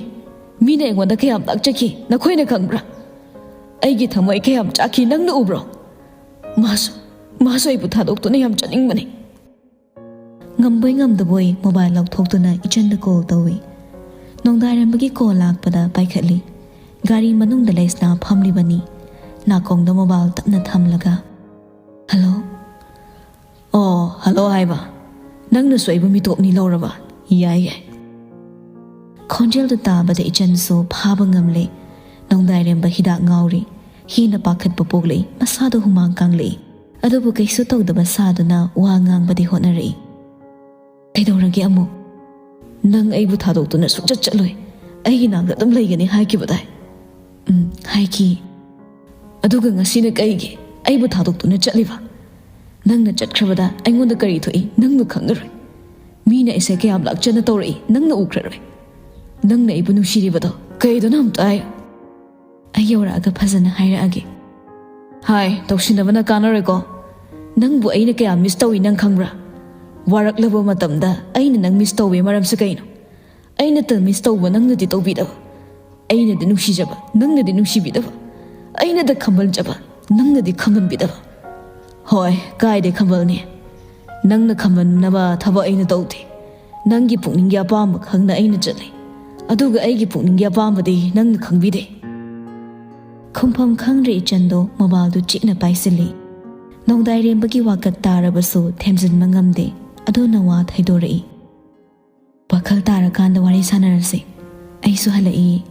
ꯃꯤꯅ ꯑꯩꯉꯣꯟꯗ ꯀꯌꯥꯝ ꯂꯥꯛꯆꯈꯤ, ꯅꯈꯣꯏꯅ ꯈꯪꯕ꯭ꯔꯥ? ꯑꯩꯒꯤ ꯊꯃꯣꯏ ꯀꯌꯥꯝ ꯆꯥꯛꯈꯤ, ꯅꯪꯅ ꯎꯕ꯭ꯔꯣ? ꯃꯥꯁꯨ, ꯃꯥꯁꯨ ꯑꯩꯕꯨ ꯊꯥꯗꯣꯛꯇꯨꯅ ꯌꯥꯝ ꯆꯠꯅꯤꯡꯕꯅꯤ꯫" ꯉꯝꯕꯣꯏ ꯉꯝꯗꯕꯣꯏ ꯃꯣꯕꯥꯏꯜ ꯂꯧꯊꯣꯛꯇꯨꯅ ꯏꯆꯟꯗ ꯀꯣꯜ ꯇꯧꯏ꯫ ꯅꯣꯡꯗꯥꯏꯔꯦꯝꯕꯒꯤ ꯀꯣꯜ ꯂꯥꯛꯄꯗ ꯄꯥꯏꯈꯠꯂꯤ꯫ ꯒꯥꯔꯤ ꯃꯅꯨꯡꯗ ꯂꯩꯁꯅꯥ ꯐꯝꯂꯤꯕꯅꯤ꯫ ꯅꯥꯀꯣꯡꯗ ꯃꯣꯕꯥꯏꯜ ꯇꯞꯅ ꯊꯝꯂꯒ, "ꯍꯜꯂꯣ?" "ꯑꯣ, ꯍꯜꯂꯣ ꯍꯥꯏꯕ? ꯅꯪꯅꯁꯨ ꯑꯩꯕꯨ ꯃꯤꯇꯣꯞꯅꯤ ꯂꯧꯔꯕ? ꯌꯥꯏ, ꯌꯥꯏ꯫" ꯈꯣꯟꯖꯦꯜꯗꯨ ꯇꯥꯕꯗ ꯏꯆꯟꯁꯨ ꯐꯥꯕ ꯉꯝꯂꯦ꯫ ꯅꯣꯡꯗꯥꯏꯔꯦꯝꯕ ꯍꯤꯗꯥꯛ ꯉꯥꯎꯔꯤ꯫ ꯍꯦꯟꯅ ꯄꯥꯈꯠꯄ ꯄꯣꯛꯂꯛꯏ꯫ ꯃꯁꯥꯗ ꯍꯨꯃꯥꯡ ꯀꯥꯡꯂꯛꯏ꯫ ꯑꯗꯨꯕꯨ ꯀꯩꯁꯨ ꯇꯧꯗꯕ ꯁꯥꯗꯨꯅ ꯋꯥ ꯉꯥꯡꯕꯗꯤ ꯍꯣꯠꯅꯔꯛꯏ꯫ "ꯀꯩꯗꯧꯔꯒꯦ ꯑꯃꯨꯛ?" "ꯅꯪ ꯑꯩꯕꯨ ꯊꯥꯗꯣꯛꯇꯨꯅ ꯁꯨꯡꯆꯠ ꯆꯠꯂꯣꯏ, ꯑꯩꯒꯤ ꯅꯥꯛꯇ ꯑꯗꯨꯝ ꯂꯩꯒꯅꯤ ꯍꯥꯏꯈꯤꯕꯗꯥꯏ?" "ꯎꯝ, ꯍꯥꯏꯈꯤ꯫" "ꯑꯗꯨꯒ ꯉꯁꯤꯅ ꯀꯩꯒꯤ ꯑꯩꯕꯨ ꯊꯥꯗꯣꯛꯇꯨꯅ ꯆꯠꯂꯤꯕ? ꯅꯪꯅ ꯆꯠꯈ꯭ꯔꯕꯗ ꯑꯩꯉꯣꯟꯗ ꯀꯔꯤ ꯊꯣꯛꯏ ꯅꯪꯅ ꯈꯪꯉꯔꯣꯏ꯫ ꯃꯤꯅ ꯑꯩꯁꯦ ꯀꯌꯥꯝ ꯂꯥꯛꯆꯅ ꯇꯧꯔꯛꯏ ꯅꯪꯅ ꯎꯈ꯭ꯔꯔꯣꯏ꯫ ꯅꯪꯅ ꯑꯩꯕꯨ ꯅꯨꯡꯁꯤꯔꯤꯕꯗꯣ ꯀꯩꯗꯅꯣ ꯑꯝꯇ ꯍꯥꯏꯌꯨ꯫" "ꯑꯩ ꯌꯧꯔꯛꯑꯒ ꯐꯖꯅ ꯍꯥꯏꯔꯛꯑꯒꯦ꯫" "ꯍꯥꯏ, ꯇꯧꯁꯤꯟꯅꯕꯅ ꯀꯥꯟꯅꯔꯣꯏꯀꯣ꯫ ꯅꯪꯕꯨ ꯑꯩꯅ ꯀꯌꯥꯝ ꯃꯤꯁ ꯇꯧꯏ ꯅꯪ ꯈꯪꯕ꯭ꯔꯥ? ꯋꯥꯔꯛꯂꯕ ꯃꯇꯝꯗ ꯑꯩꯅ ꯅꯪ ꯃꯤꯁ ꯇꯧꯕꯒꯤ ꯃꯔꯝꯁꯦ ꯀꯩꯅꯣ? ꯑꯩꯅꯇ ꯃꯤꯁ ꯇꯧꯕ ꯅꯪꯅꯗꯤ ꯇꯧꯕꯤꯗꯕ, ꯑꯩꯅꯗꯤ ꯅꯨꯡꯁꯤꯖꯕ ꯅꯪꯅꯗꯤ ꯅꯨꯡꯁꯤꯕꯤꯗꯕ, ꯑꯩꯅꯗ ꯈꯝꯕꯜꯖꯕ ꯅꯪꯅꯗꯤ ꯈꯝꯕꯟꯕꯤꯗꯕ꯫ ꯍꯣꯏ, ꯀꯥꯏꯗꯩ ꯈꯝꯕꯜꯅꯤ? ꯅꯪꯅ ꯈꯝꯕꯟꯅꯕ ꯊꯕꯛ ꯑꯩꯅ ꯇꯧꯗꯦ꯫ ꯅꯪꯒꯤ ꯄꯨꯛꯅꯤꯡꯒꯤ ꯑꯄꯥꯝꯕ ꯈꯪꯅ ꯑꯩꯅ ꯆꯠꯂꯤ, ꯑꯗꯨꯒ ꯑꯩꯒꯤ ꯄꯨꯛꯅꯤꯡꯒꯤ ꯑꯄꯥꯝꯕꯗꯤ ꯅꯪꯅ ꯈꯪꯕꯤꯗꯦ꯫" ꯈꯨꯝꯐꯝ ꯈꯪꯗ꯭ꯔꯦ ꯏꯆꯟꯗꯣ ꯃꯣꯕꯥꯏꯜꯗꯨ ꯆꯤꯛꯅ ꯄꯥꯏꯁꯤꯜꯂꯤ꯫ ꯅꯣꯡꯗꯥꯏꯔꯦꯝꯕꯒꯤ ꯋꯥꯀꯠ ꯇꯥꯔꯕꯁꯨ ꯊꯦꯝꯖꯤꯟꯕ ꯉꯝꯗꯦ꯫ ꯑꯗꯨꯅ ꯋꯥ ꯊꯩꯗꯣꯔꯛꯏ꯫ "ꯋꯥꯈꯜ ꯇꯥꯔꯀꯥꯟꯗ ꯋꯥꯔꯤ ꯁꯥꯟꯅꯔꯁꯦ꯫ ꯑꯩꯁꯨ ꯍꯜꯂꯛꯏ,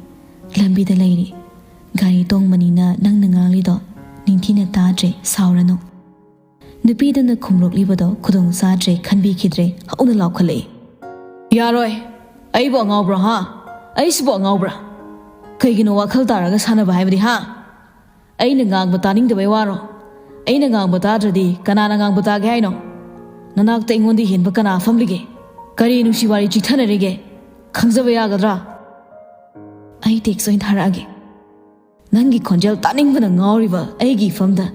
ꯂꯝꯕꯤꯗ ꯂꯩꯔꯤ꯫ ꯒꯥꯔꯤ ꯇꯣꯡꯕꯅꯤꯅ ꯅꯪꯅ ꯉꯥꯡꯂꯤꯗꯣ ꯅꯤꯡꯊꯤꯅ ꯇꯥꯗ꯭ꯔꯦ, ꯁꯥꯎꯔꯅꯨ꯫" ꯅꯨꯄꯤꯗꯨꯅ ꯈꯨꯝꯂꯛꯂꯤꯕꯗꯣ ꯈꯨꯗꯣꯡ ꯆꯥꯗ꯭ꯔꯦ ꯈꯟꯕꯤꯈꯤꯗ꯭ꯔꯦ, ꯍꯧꯅ ꯂꯥꯎꯈꯠꯂꯛꯏ꯫ "ꯌꯥꯔꯣꯏ꯫ ꯑꯩꯕꯨ ꯑꯉꯥꯎꯕ꯭ꯔꯥ, ꯍꯥ? ꯑꯩꯁꯤꯕꯨ ꯑꯉꯥꯎꯕ꯭ꯔꯥ? ꯀꯩꯒꯤꯅꯣ ꯋꯥꯈꯜ ꯇꯥꯔꯒ ꯁꯥꯟꯅꯕ ꯍꯥꯏꯕꯗꯤ, ꯍꯥ? ꯑꯩꯅ ꯉꯥꯡꯕ ꯇꯥꯅꯤꯡꯗꯕꯩ ꯋꯥꯔꯣ? ꯑꯩꯅ ꯉꯥꯡꯕ ꯇꯥꯗ꯭ꯔꯗꯤ ꯀꯅꯥꯅ ꯉꯥꯡꯕ ꯇꯥꯒꯦ ꯍꯥꯏꯅꯣ? ꯅꯅꯥꯛꯇ ꯑꯩꯉꯣꯟꯗ ꯍꯦꯟꯕ ꯀꯅꯥ ꯐꯝꯂꯤꯒꯦ? ꯀꯔꯤ ꯅꯨꯡꯁꯤ ꯋꯥꯔꯤ ꯆꯤꯊꯅꯔꯤꯒꯦ? ꯈꯪꯖꯕ ꯌꯥꯒꯗ꯭ꯔꯥ? ꯑꯩ ꯇꯦꯛꯁ ꯑꯣꯏꯅ ꯊꯥꯔꯛꯑꯒꯦ꯫ ꯅꯪꯒꯤ ꯈꯣꯟꯖꯦꯜ ꯇꯥꯅꯤꯡꯕꯅ ꯉꯥꯎꯔꯤꯕ ꯑꯩꯒꯤ ꯏꯐꯝꯗ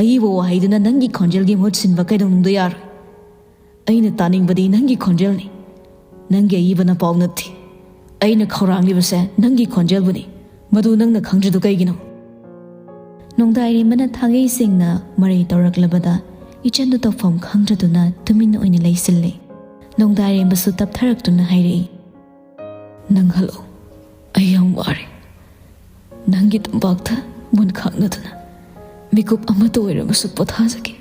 ꯑꯏꯕ ꯋꯥꯍꯩꯗꯨꯅ ꯅꯪꯒꯤ ꯈꯣꯟꯖꯦꯜꯒꯤ ꯃꯍꯨꯠ ꯁꯤꯟꯕ ꯀꯩꯗꯧꯅꯨꯡꯗ ꯌꯥꯔꯣꯏ꯫ ꯑꯩꯅ ꯇꯥꯅꯤꯡꯕꯗꯤ ꯅꯪꯒꯤ ꯈꯣꯟꯖꯦꯜꯅꯤ꯫ ꯅꯪꯒꯤ ꯑꯏꯕꯅ ꯄꯥꯎ ꯅꯠꯇꯦ꯫ ꯑꯩꯅ ꯈꯧꯔꯥꯡꯂꯤꯕꯁꯦ ꯅꯪꯒꯤ ꯈꯣꯟꯖꯦꯜꯕꯨꯅꯤ꯫ ꯃꯗꯨ ꯅꯪꯅ ꯈꯪꯗ꯭ꯔꯤꯗꯨ ꯀꯩꯒꯤꯅꯣ? ꯅꯣꯡꯗꯥꯏꯔꯦꯝꯕꯅ ꯊꯥꯒꯩ ꯁꯦꯡꯅ ꯃꯔꯩ ꯇꯧꯔꯛꯂꯕꯗ ꯏꯆꯟꯗꯨ ꯇꯧꯐꯝ ꯈꯪꯗ꯭ꯔꯗꯨꯅ ꯇꯨꯃꯤꯟꯅ ꯑꯣꯏꯅ ꯂꯩꯁꯤꯜꯂꯦ꯫ ꯅꯣꯡꯗꯥꯏꯔꯦꯝꯕꯁꯨ ꯇꯞꯊꯔꯛꯇꯨꯅ ꯍꯥꯏꯔꯛꯏ, "ꯅꯪ ꯍꯜꯂꯛꯑꯣ, ꯑꯩ ꯌꯥꯝ ꯋꯥꯔꯦ꯫ ꯅꯪꯒꯤ ꯇꯝꯄꯥꯛꯇ ꯃꯨꯟ ꯈꯥꯛꯅꯗꯨꯅ ꯃꯤꯀꯨꯞ ꯑꯃꯠꯇ ꯑꯣꯏꯔꯕꯁꯨ ꯄꯣꯊꯥꯖꯒꯦ꯫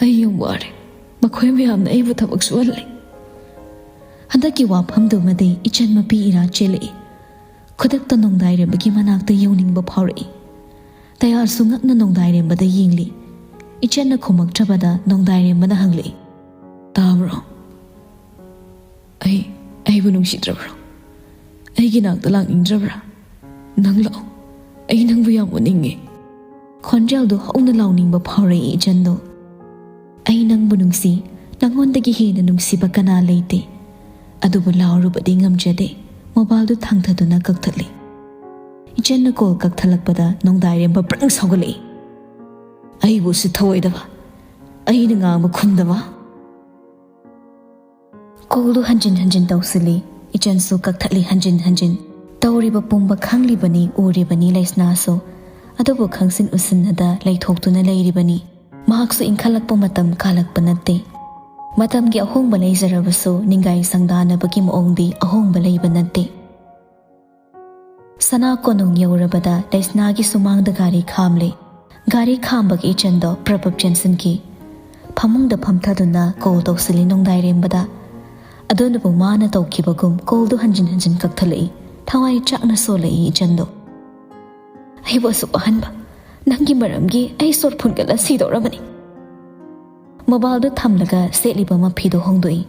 ꯑꯩ ꯌꯥꯝ ꯋꯥꯔꯦ꯫ ꯃꯈꯣꯏ ꯃꯌꯥꯝꯅ ꯑꯩꯕꯨ ꯊꯕꯛ ꯁꯨꯍꯜꯂꯦ꯫" ꯍꯟꯗꯛꯀꯤ ꯋꯥꯐꯝꯗꯨꯃꯗꯤ ꯏꯆꯟ ꯃꯄꯤ ꯏꯔꯥ ꯆꯦꯜꯂꯛꯏ꯫ ꯈꯨꯗꯛꯇ ꯅꯣꯡꯗꯥꯏꯔꯦꯝꯕꯒꯤ ꯃꯅꯥꯛꯇ ꯌꯧꯅꯤꯡꯕ ꯐꯥꯎꯔꯛꯏ꯫ ꯇꯌꯥꯜꯁꯨ ꯉꯛꯅ ꯅꯣꯡꯗꯥꯏꯔꯦꯝꯕꯗ ꯌꯦꯡꯂꯤ꯫ ꯏꯆꯟꯅ ꯈꯨꯝꯃꯛꯇ꯭ꯔꯕꯗ ꯅꯣꯡꯗꯥꯏꯔꯦꯝꯕꯅ ꯍꯪꯂꯛꯏ, "ꯇꯥꯕ꯭ꯔꯣ? ꯑꯩ, ꯑꯩꯕꯨ ꯅꯨꯡꯁꯤꯗ꯭ꯔꯕ꯭ꯔꯣ? ꯑꯩꯒꯤ ꯅꯥꯛꯇ ꯂꯥꯛꯅꯤꯡꯗ꯭ꯔꯕ꯭ꯔꯥ? ꯅꯪ ꯂꯥꯛꯑꯣ꯫ ꯑꯩ ꯅꯪꯕꯨ ꯌꯥꯝ ꯎꯅꯤꯡꯉꯦ꯫" ꯈꯣꯟꯖꯦꯜꯗꯨ ꯍꯧꯅ ꯂꯥꯎꯅꯤꯡꯕ ꯐꯥꯎꯔꯛꯏ ꯏꯆꯟꯗꯣ꯫ "ꯑꯩ ꯅꯪꯕꯨ ꯅꯨꯡꯁꯤ, ꯅꯪꯉꯣꯟꯗꯒꯤ ꯍꯦꯟꯅ ꯅꯨꯡꯁꯤꯕ ꯀꯅꯥ ꯂꯩꯇꯦ꯫ ꯑꯗꯨꯕꯨ ꯂꯥꯎꯔꯨꯕꯗꯤ ꯉꯝꯖꯗꯦ꯫" ꯃꯣꯕꯥꯏꯜꯗꯨ ꯊꯥꯡꯊꯗꯨꯅ ꯀꯛꯊꯠꯂꯤ꯫ ꯏꯆꯟꯅ ꯀꯣꯜ ꯀꯛꯊꯠꯂꯛꯄꯗ ꯅꯣꯡꯗꯥꯏꯔꯦꯝꯕ ꯕ꯭ꯔꯪ ꯁꯧꯒꯠꯂꯛꯏ꯫ "ꯑꯩꯕꯨ ꯎꯁꯤꯠ ꯊꯑꯣꯏꯗꯕ, ꯑꯩꯅ ꯉꯥꯡꯕ ꯈꯨꯝꯗꯕ꯫" ꯀꯣꯜꯗꯨ ꯍꯟꯖꯤꯟ ꯍꯟꯖꯤꯟ ꯇꯧꯁꯤꯜꯂꯤ꯫ ꯏꯆꯟꯁꯨ ꯀꯛꯊꯠꯂꯤ ꯍꯟꯖꯤꯟ ꯍꯟꯖꯤꯟ꯫ ꯇꯧꯔꯤꯕ ꯄꯨꯝꯕ ꯈꯪꯂꯤꯕꯅꯤ, ꯎꯔꯤꯕꯅꯤ ꯂꯩꯁꯅꯥꯁꯨ꯫ ꯑꯗꯨꯕꯨ ꯈꯪꯁꯤꯟ ꯎꯁꯤꯟꯅꯗ ꯂꯩꯊꯣꯛꯇꯨꯅ ꯂꯩꯔꯤꯕꯅꯤ꯫ ꯃꯍꯥꯛꯁꯨ ꯏꯟꯈꯠꯂꯛꯄ ꯃꯇꯝ ꯀꯥꯜꯂꯛꯄ ꯅꯠꯇꯦ꯫ ꯃꯇꯝꯒꯤ ꯑꯍꯣꯡꯕ ꯂꯩꯖꯔꯕꯁꯨ ꯅꯤꯡꯒꯥꯏ ꯁꯪꯗꯥꯅꯕꯒꯤ ꯃꯑꯣꯡꯗꯤ ꯑꯍꯣꯡꯕ ꯂꯩꯕ ꯅꯠꯇꯦ꯫ ꯁꯅꯥ ꯀꯣꯅꯨꯡ ꯌꯧꯔꯕꯗ ꯂꯩꯁꯅꯥꯒꯤ ꯁꯨꯃꯥꯡꯗ ꯒꯥꯔꯤ ꯈꯥꯝꯂꯦ꯫ ꯒꯥꯔꯤ ꯈꯥꯝꯕꯒꯤ ꯏꯆꯟꯗꯣ ꯄ꯭ꯔꯞ ꯄ꯭ꯔꯞ ꯆꯦꯟꯁꯤꯟꯈꯤ꯫ ꯐꯃꯨꯡꯗ ꯐꯝꯊꯗꯨꯅ ꯀꯣꯜ ꯇꯧꯁꯤꯜꯂꯤ ꯅꯣꯡꯗꯥꯏꯔꯦꯝꯕꯗ꯫ ꯑꯗꯨꯅꯕꯨ ꯃꯥꯅ ꯇꯧꯈꯤꯕꯒꯨꯝ ꯀꯣꯜꯗꯨ ꯍꯟꯖꯤꯟ ꯍꯟꯖꯤꯟ ꯀꯛꯊꯠꯂꯛꯏ꯫ ꯊꯋꯥꯏ ꯆꯥꯛꯅ ꯁꯣꯜꯂꯛꯏ ꯏꯆꯟꯗꯣ꯫ "ꯑꯩꯕꯨ ꯑꯁꯨꯛ ꯋꯥꯍꯟꯕ, ꯅꯪꯒꯤ ꯃꯔꯝꯒꯤ ꯑꯩ ꯁꯣꯔ ꯐꯨꯟꯒꯠꯂ ꯁꯤꯗꯧꯔꯕꯅꯤ꯫" ꯃꯣꯕꯥꯏꯜꯗꯨ ꯊꯝꯂꯒ ꯁꯦꯠꯂꯤꯕ ꯃꯐꯤꯗꯨ ꯍꯣꯡꯗꯣꯛꯏ꯫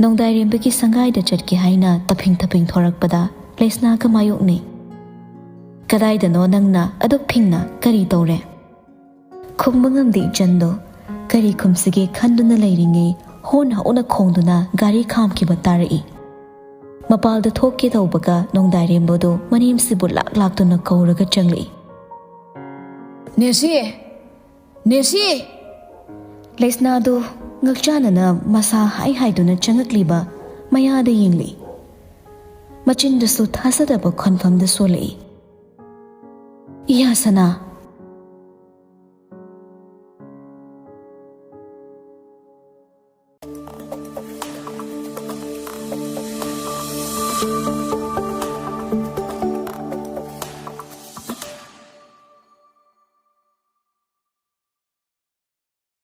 ꯅꯣꯡꯗꯥꯏꯔꯦꯝꯕꯒꯤ ꯁꯪꯒꯥꯏꯗ ꯆꯠꯀꯦ ꯍꯥꯏꯅ ꯇꯞꯐꯤꯡ ꯇꯞꯐꯤꯡ ꯊꯣꯔꯛꯄꯗ ꯂꯩꯁꯅꯥꯒ ꯃꯥꯌꯣꯛꯅꯩ꯫ "ꯀꯗꯥꯏꯗꯅꯣ ꯅꯪꯅ ꯑꯗꯨꯛ ꯊꯤꯡꯅ ꯀꯔꯤ ꯇꯧꯔꯦ?" ꯈꯨꯝꯕ ꯉꯝꯗꯦ ꯏꯆꯟꯗꯣ꯫ ꯀꯔꯤ ꯈꯨꯝꯁꯤꯒꯦ ꯈꯟꯗꯨꯅ ꯂꯩꯔꯤꯉꯩ ꯍꯣꯟ ꯍꯧꯅ ꯈꯣꯡꯗꯨꯅ ꯒꯥꯔꯤ ꯈꯥꯝꯈꯤꯕ ꯇꯥꯔꯛꯏ꯫ ꯃꯄꯥꯜꯗ ꯊꯣꯛꯀꯦ ꯇꯧꯕꯒ ꯅꯣꯡꯗꯥꯏꯔꯦꯝꯕꯗꯣ ꯃꯅꯦꯝꯁꯤꯕꯨ ꯂꯥꯛ ꯂꯥꯛꯇꯨꯅ ꯀꯧꯔꯒ ꯆꯪꯂꯛꯏ꯫ "ꯅꯦꯁꯤ! ꯅꯦꯁꯤ!" ꯂꯩꯁꯅꯥꯗꯨ ꯉꯛꯆꯥꯅꯅ ꯃꯁꯥ ꯍꯥꯏ ꯍꯥꯏꯗꯨꯅ ꯆꯪꯉꯛꯂꯤꯕ ꯃꯌꯥꯗ ꯌꯦꯡꯂꯛꯏ꯫ ꯃꯆꯤꯟꯗꯨꯁꯨ ꯊꯥꯖꯗꯕ ꯈꯣꯟꯐꯝꯗ ꯁꯣꯜꯂꯛꯏ꯫ "ꯏꯌꯥ ꯁꯅꯥ!"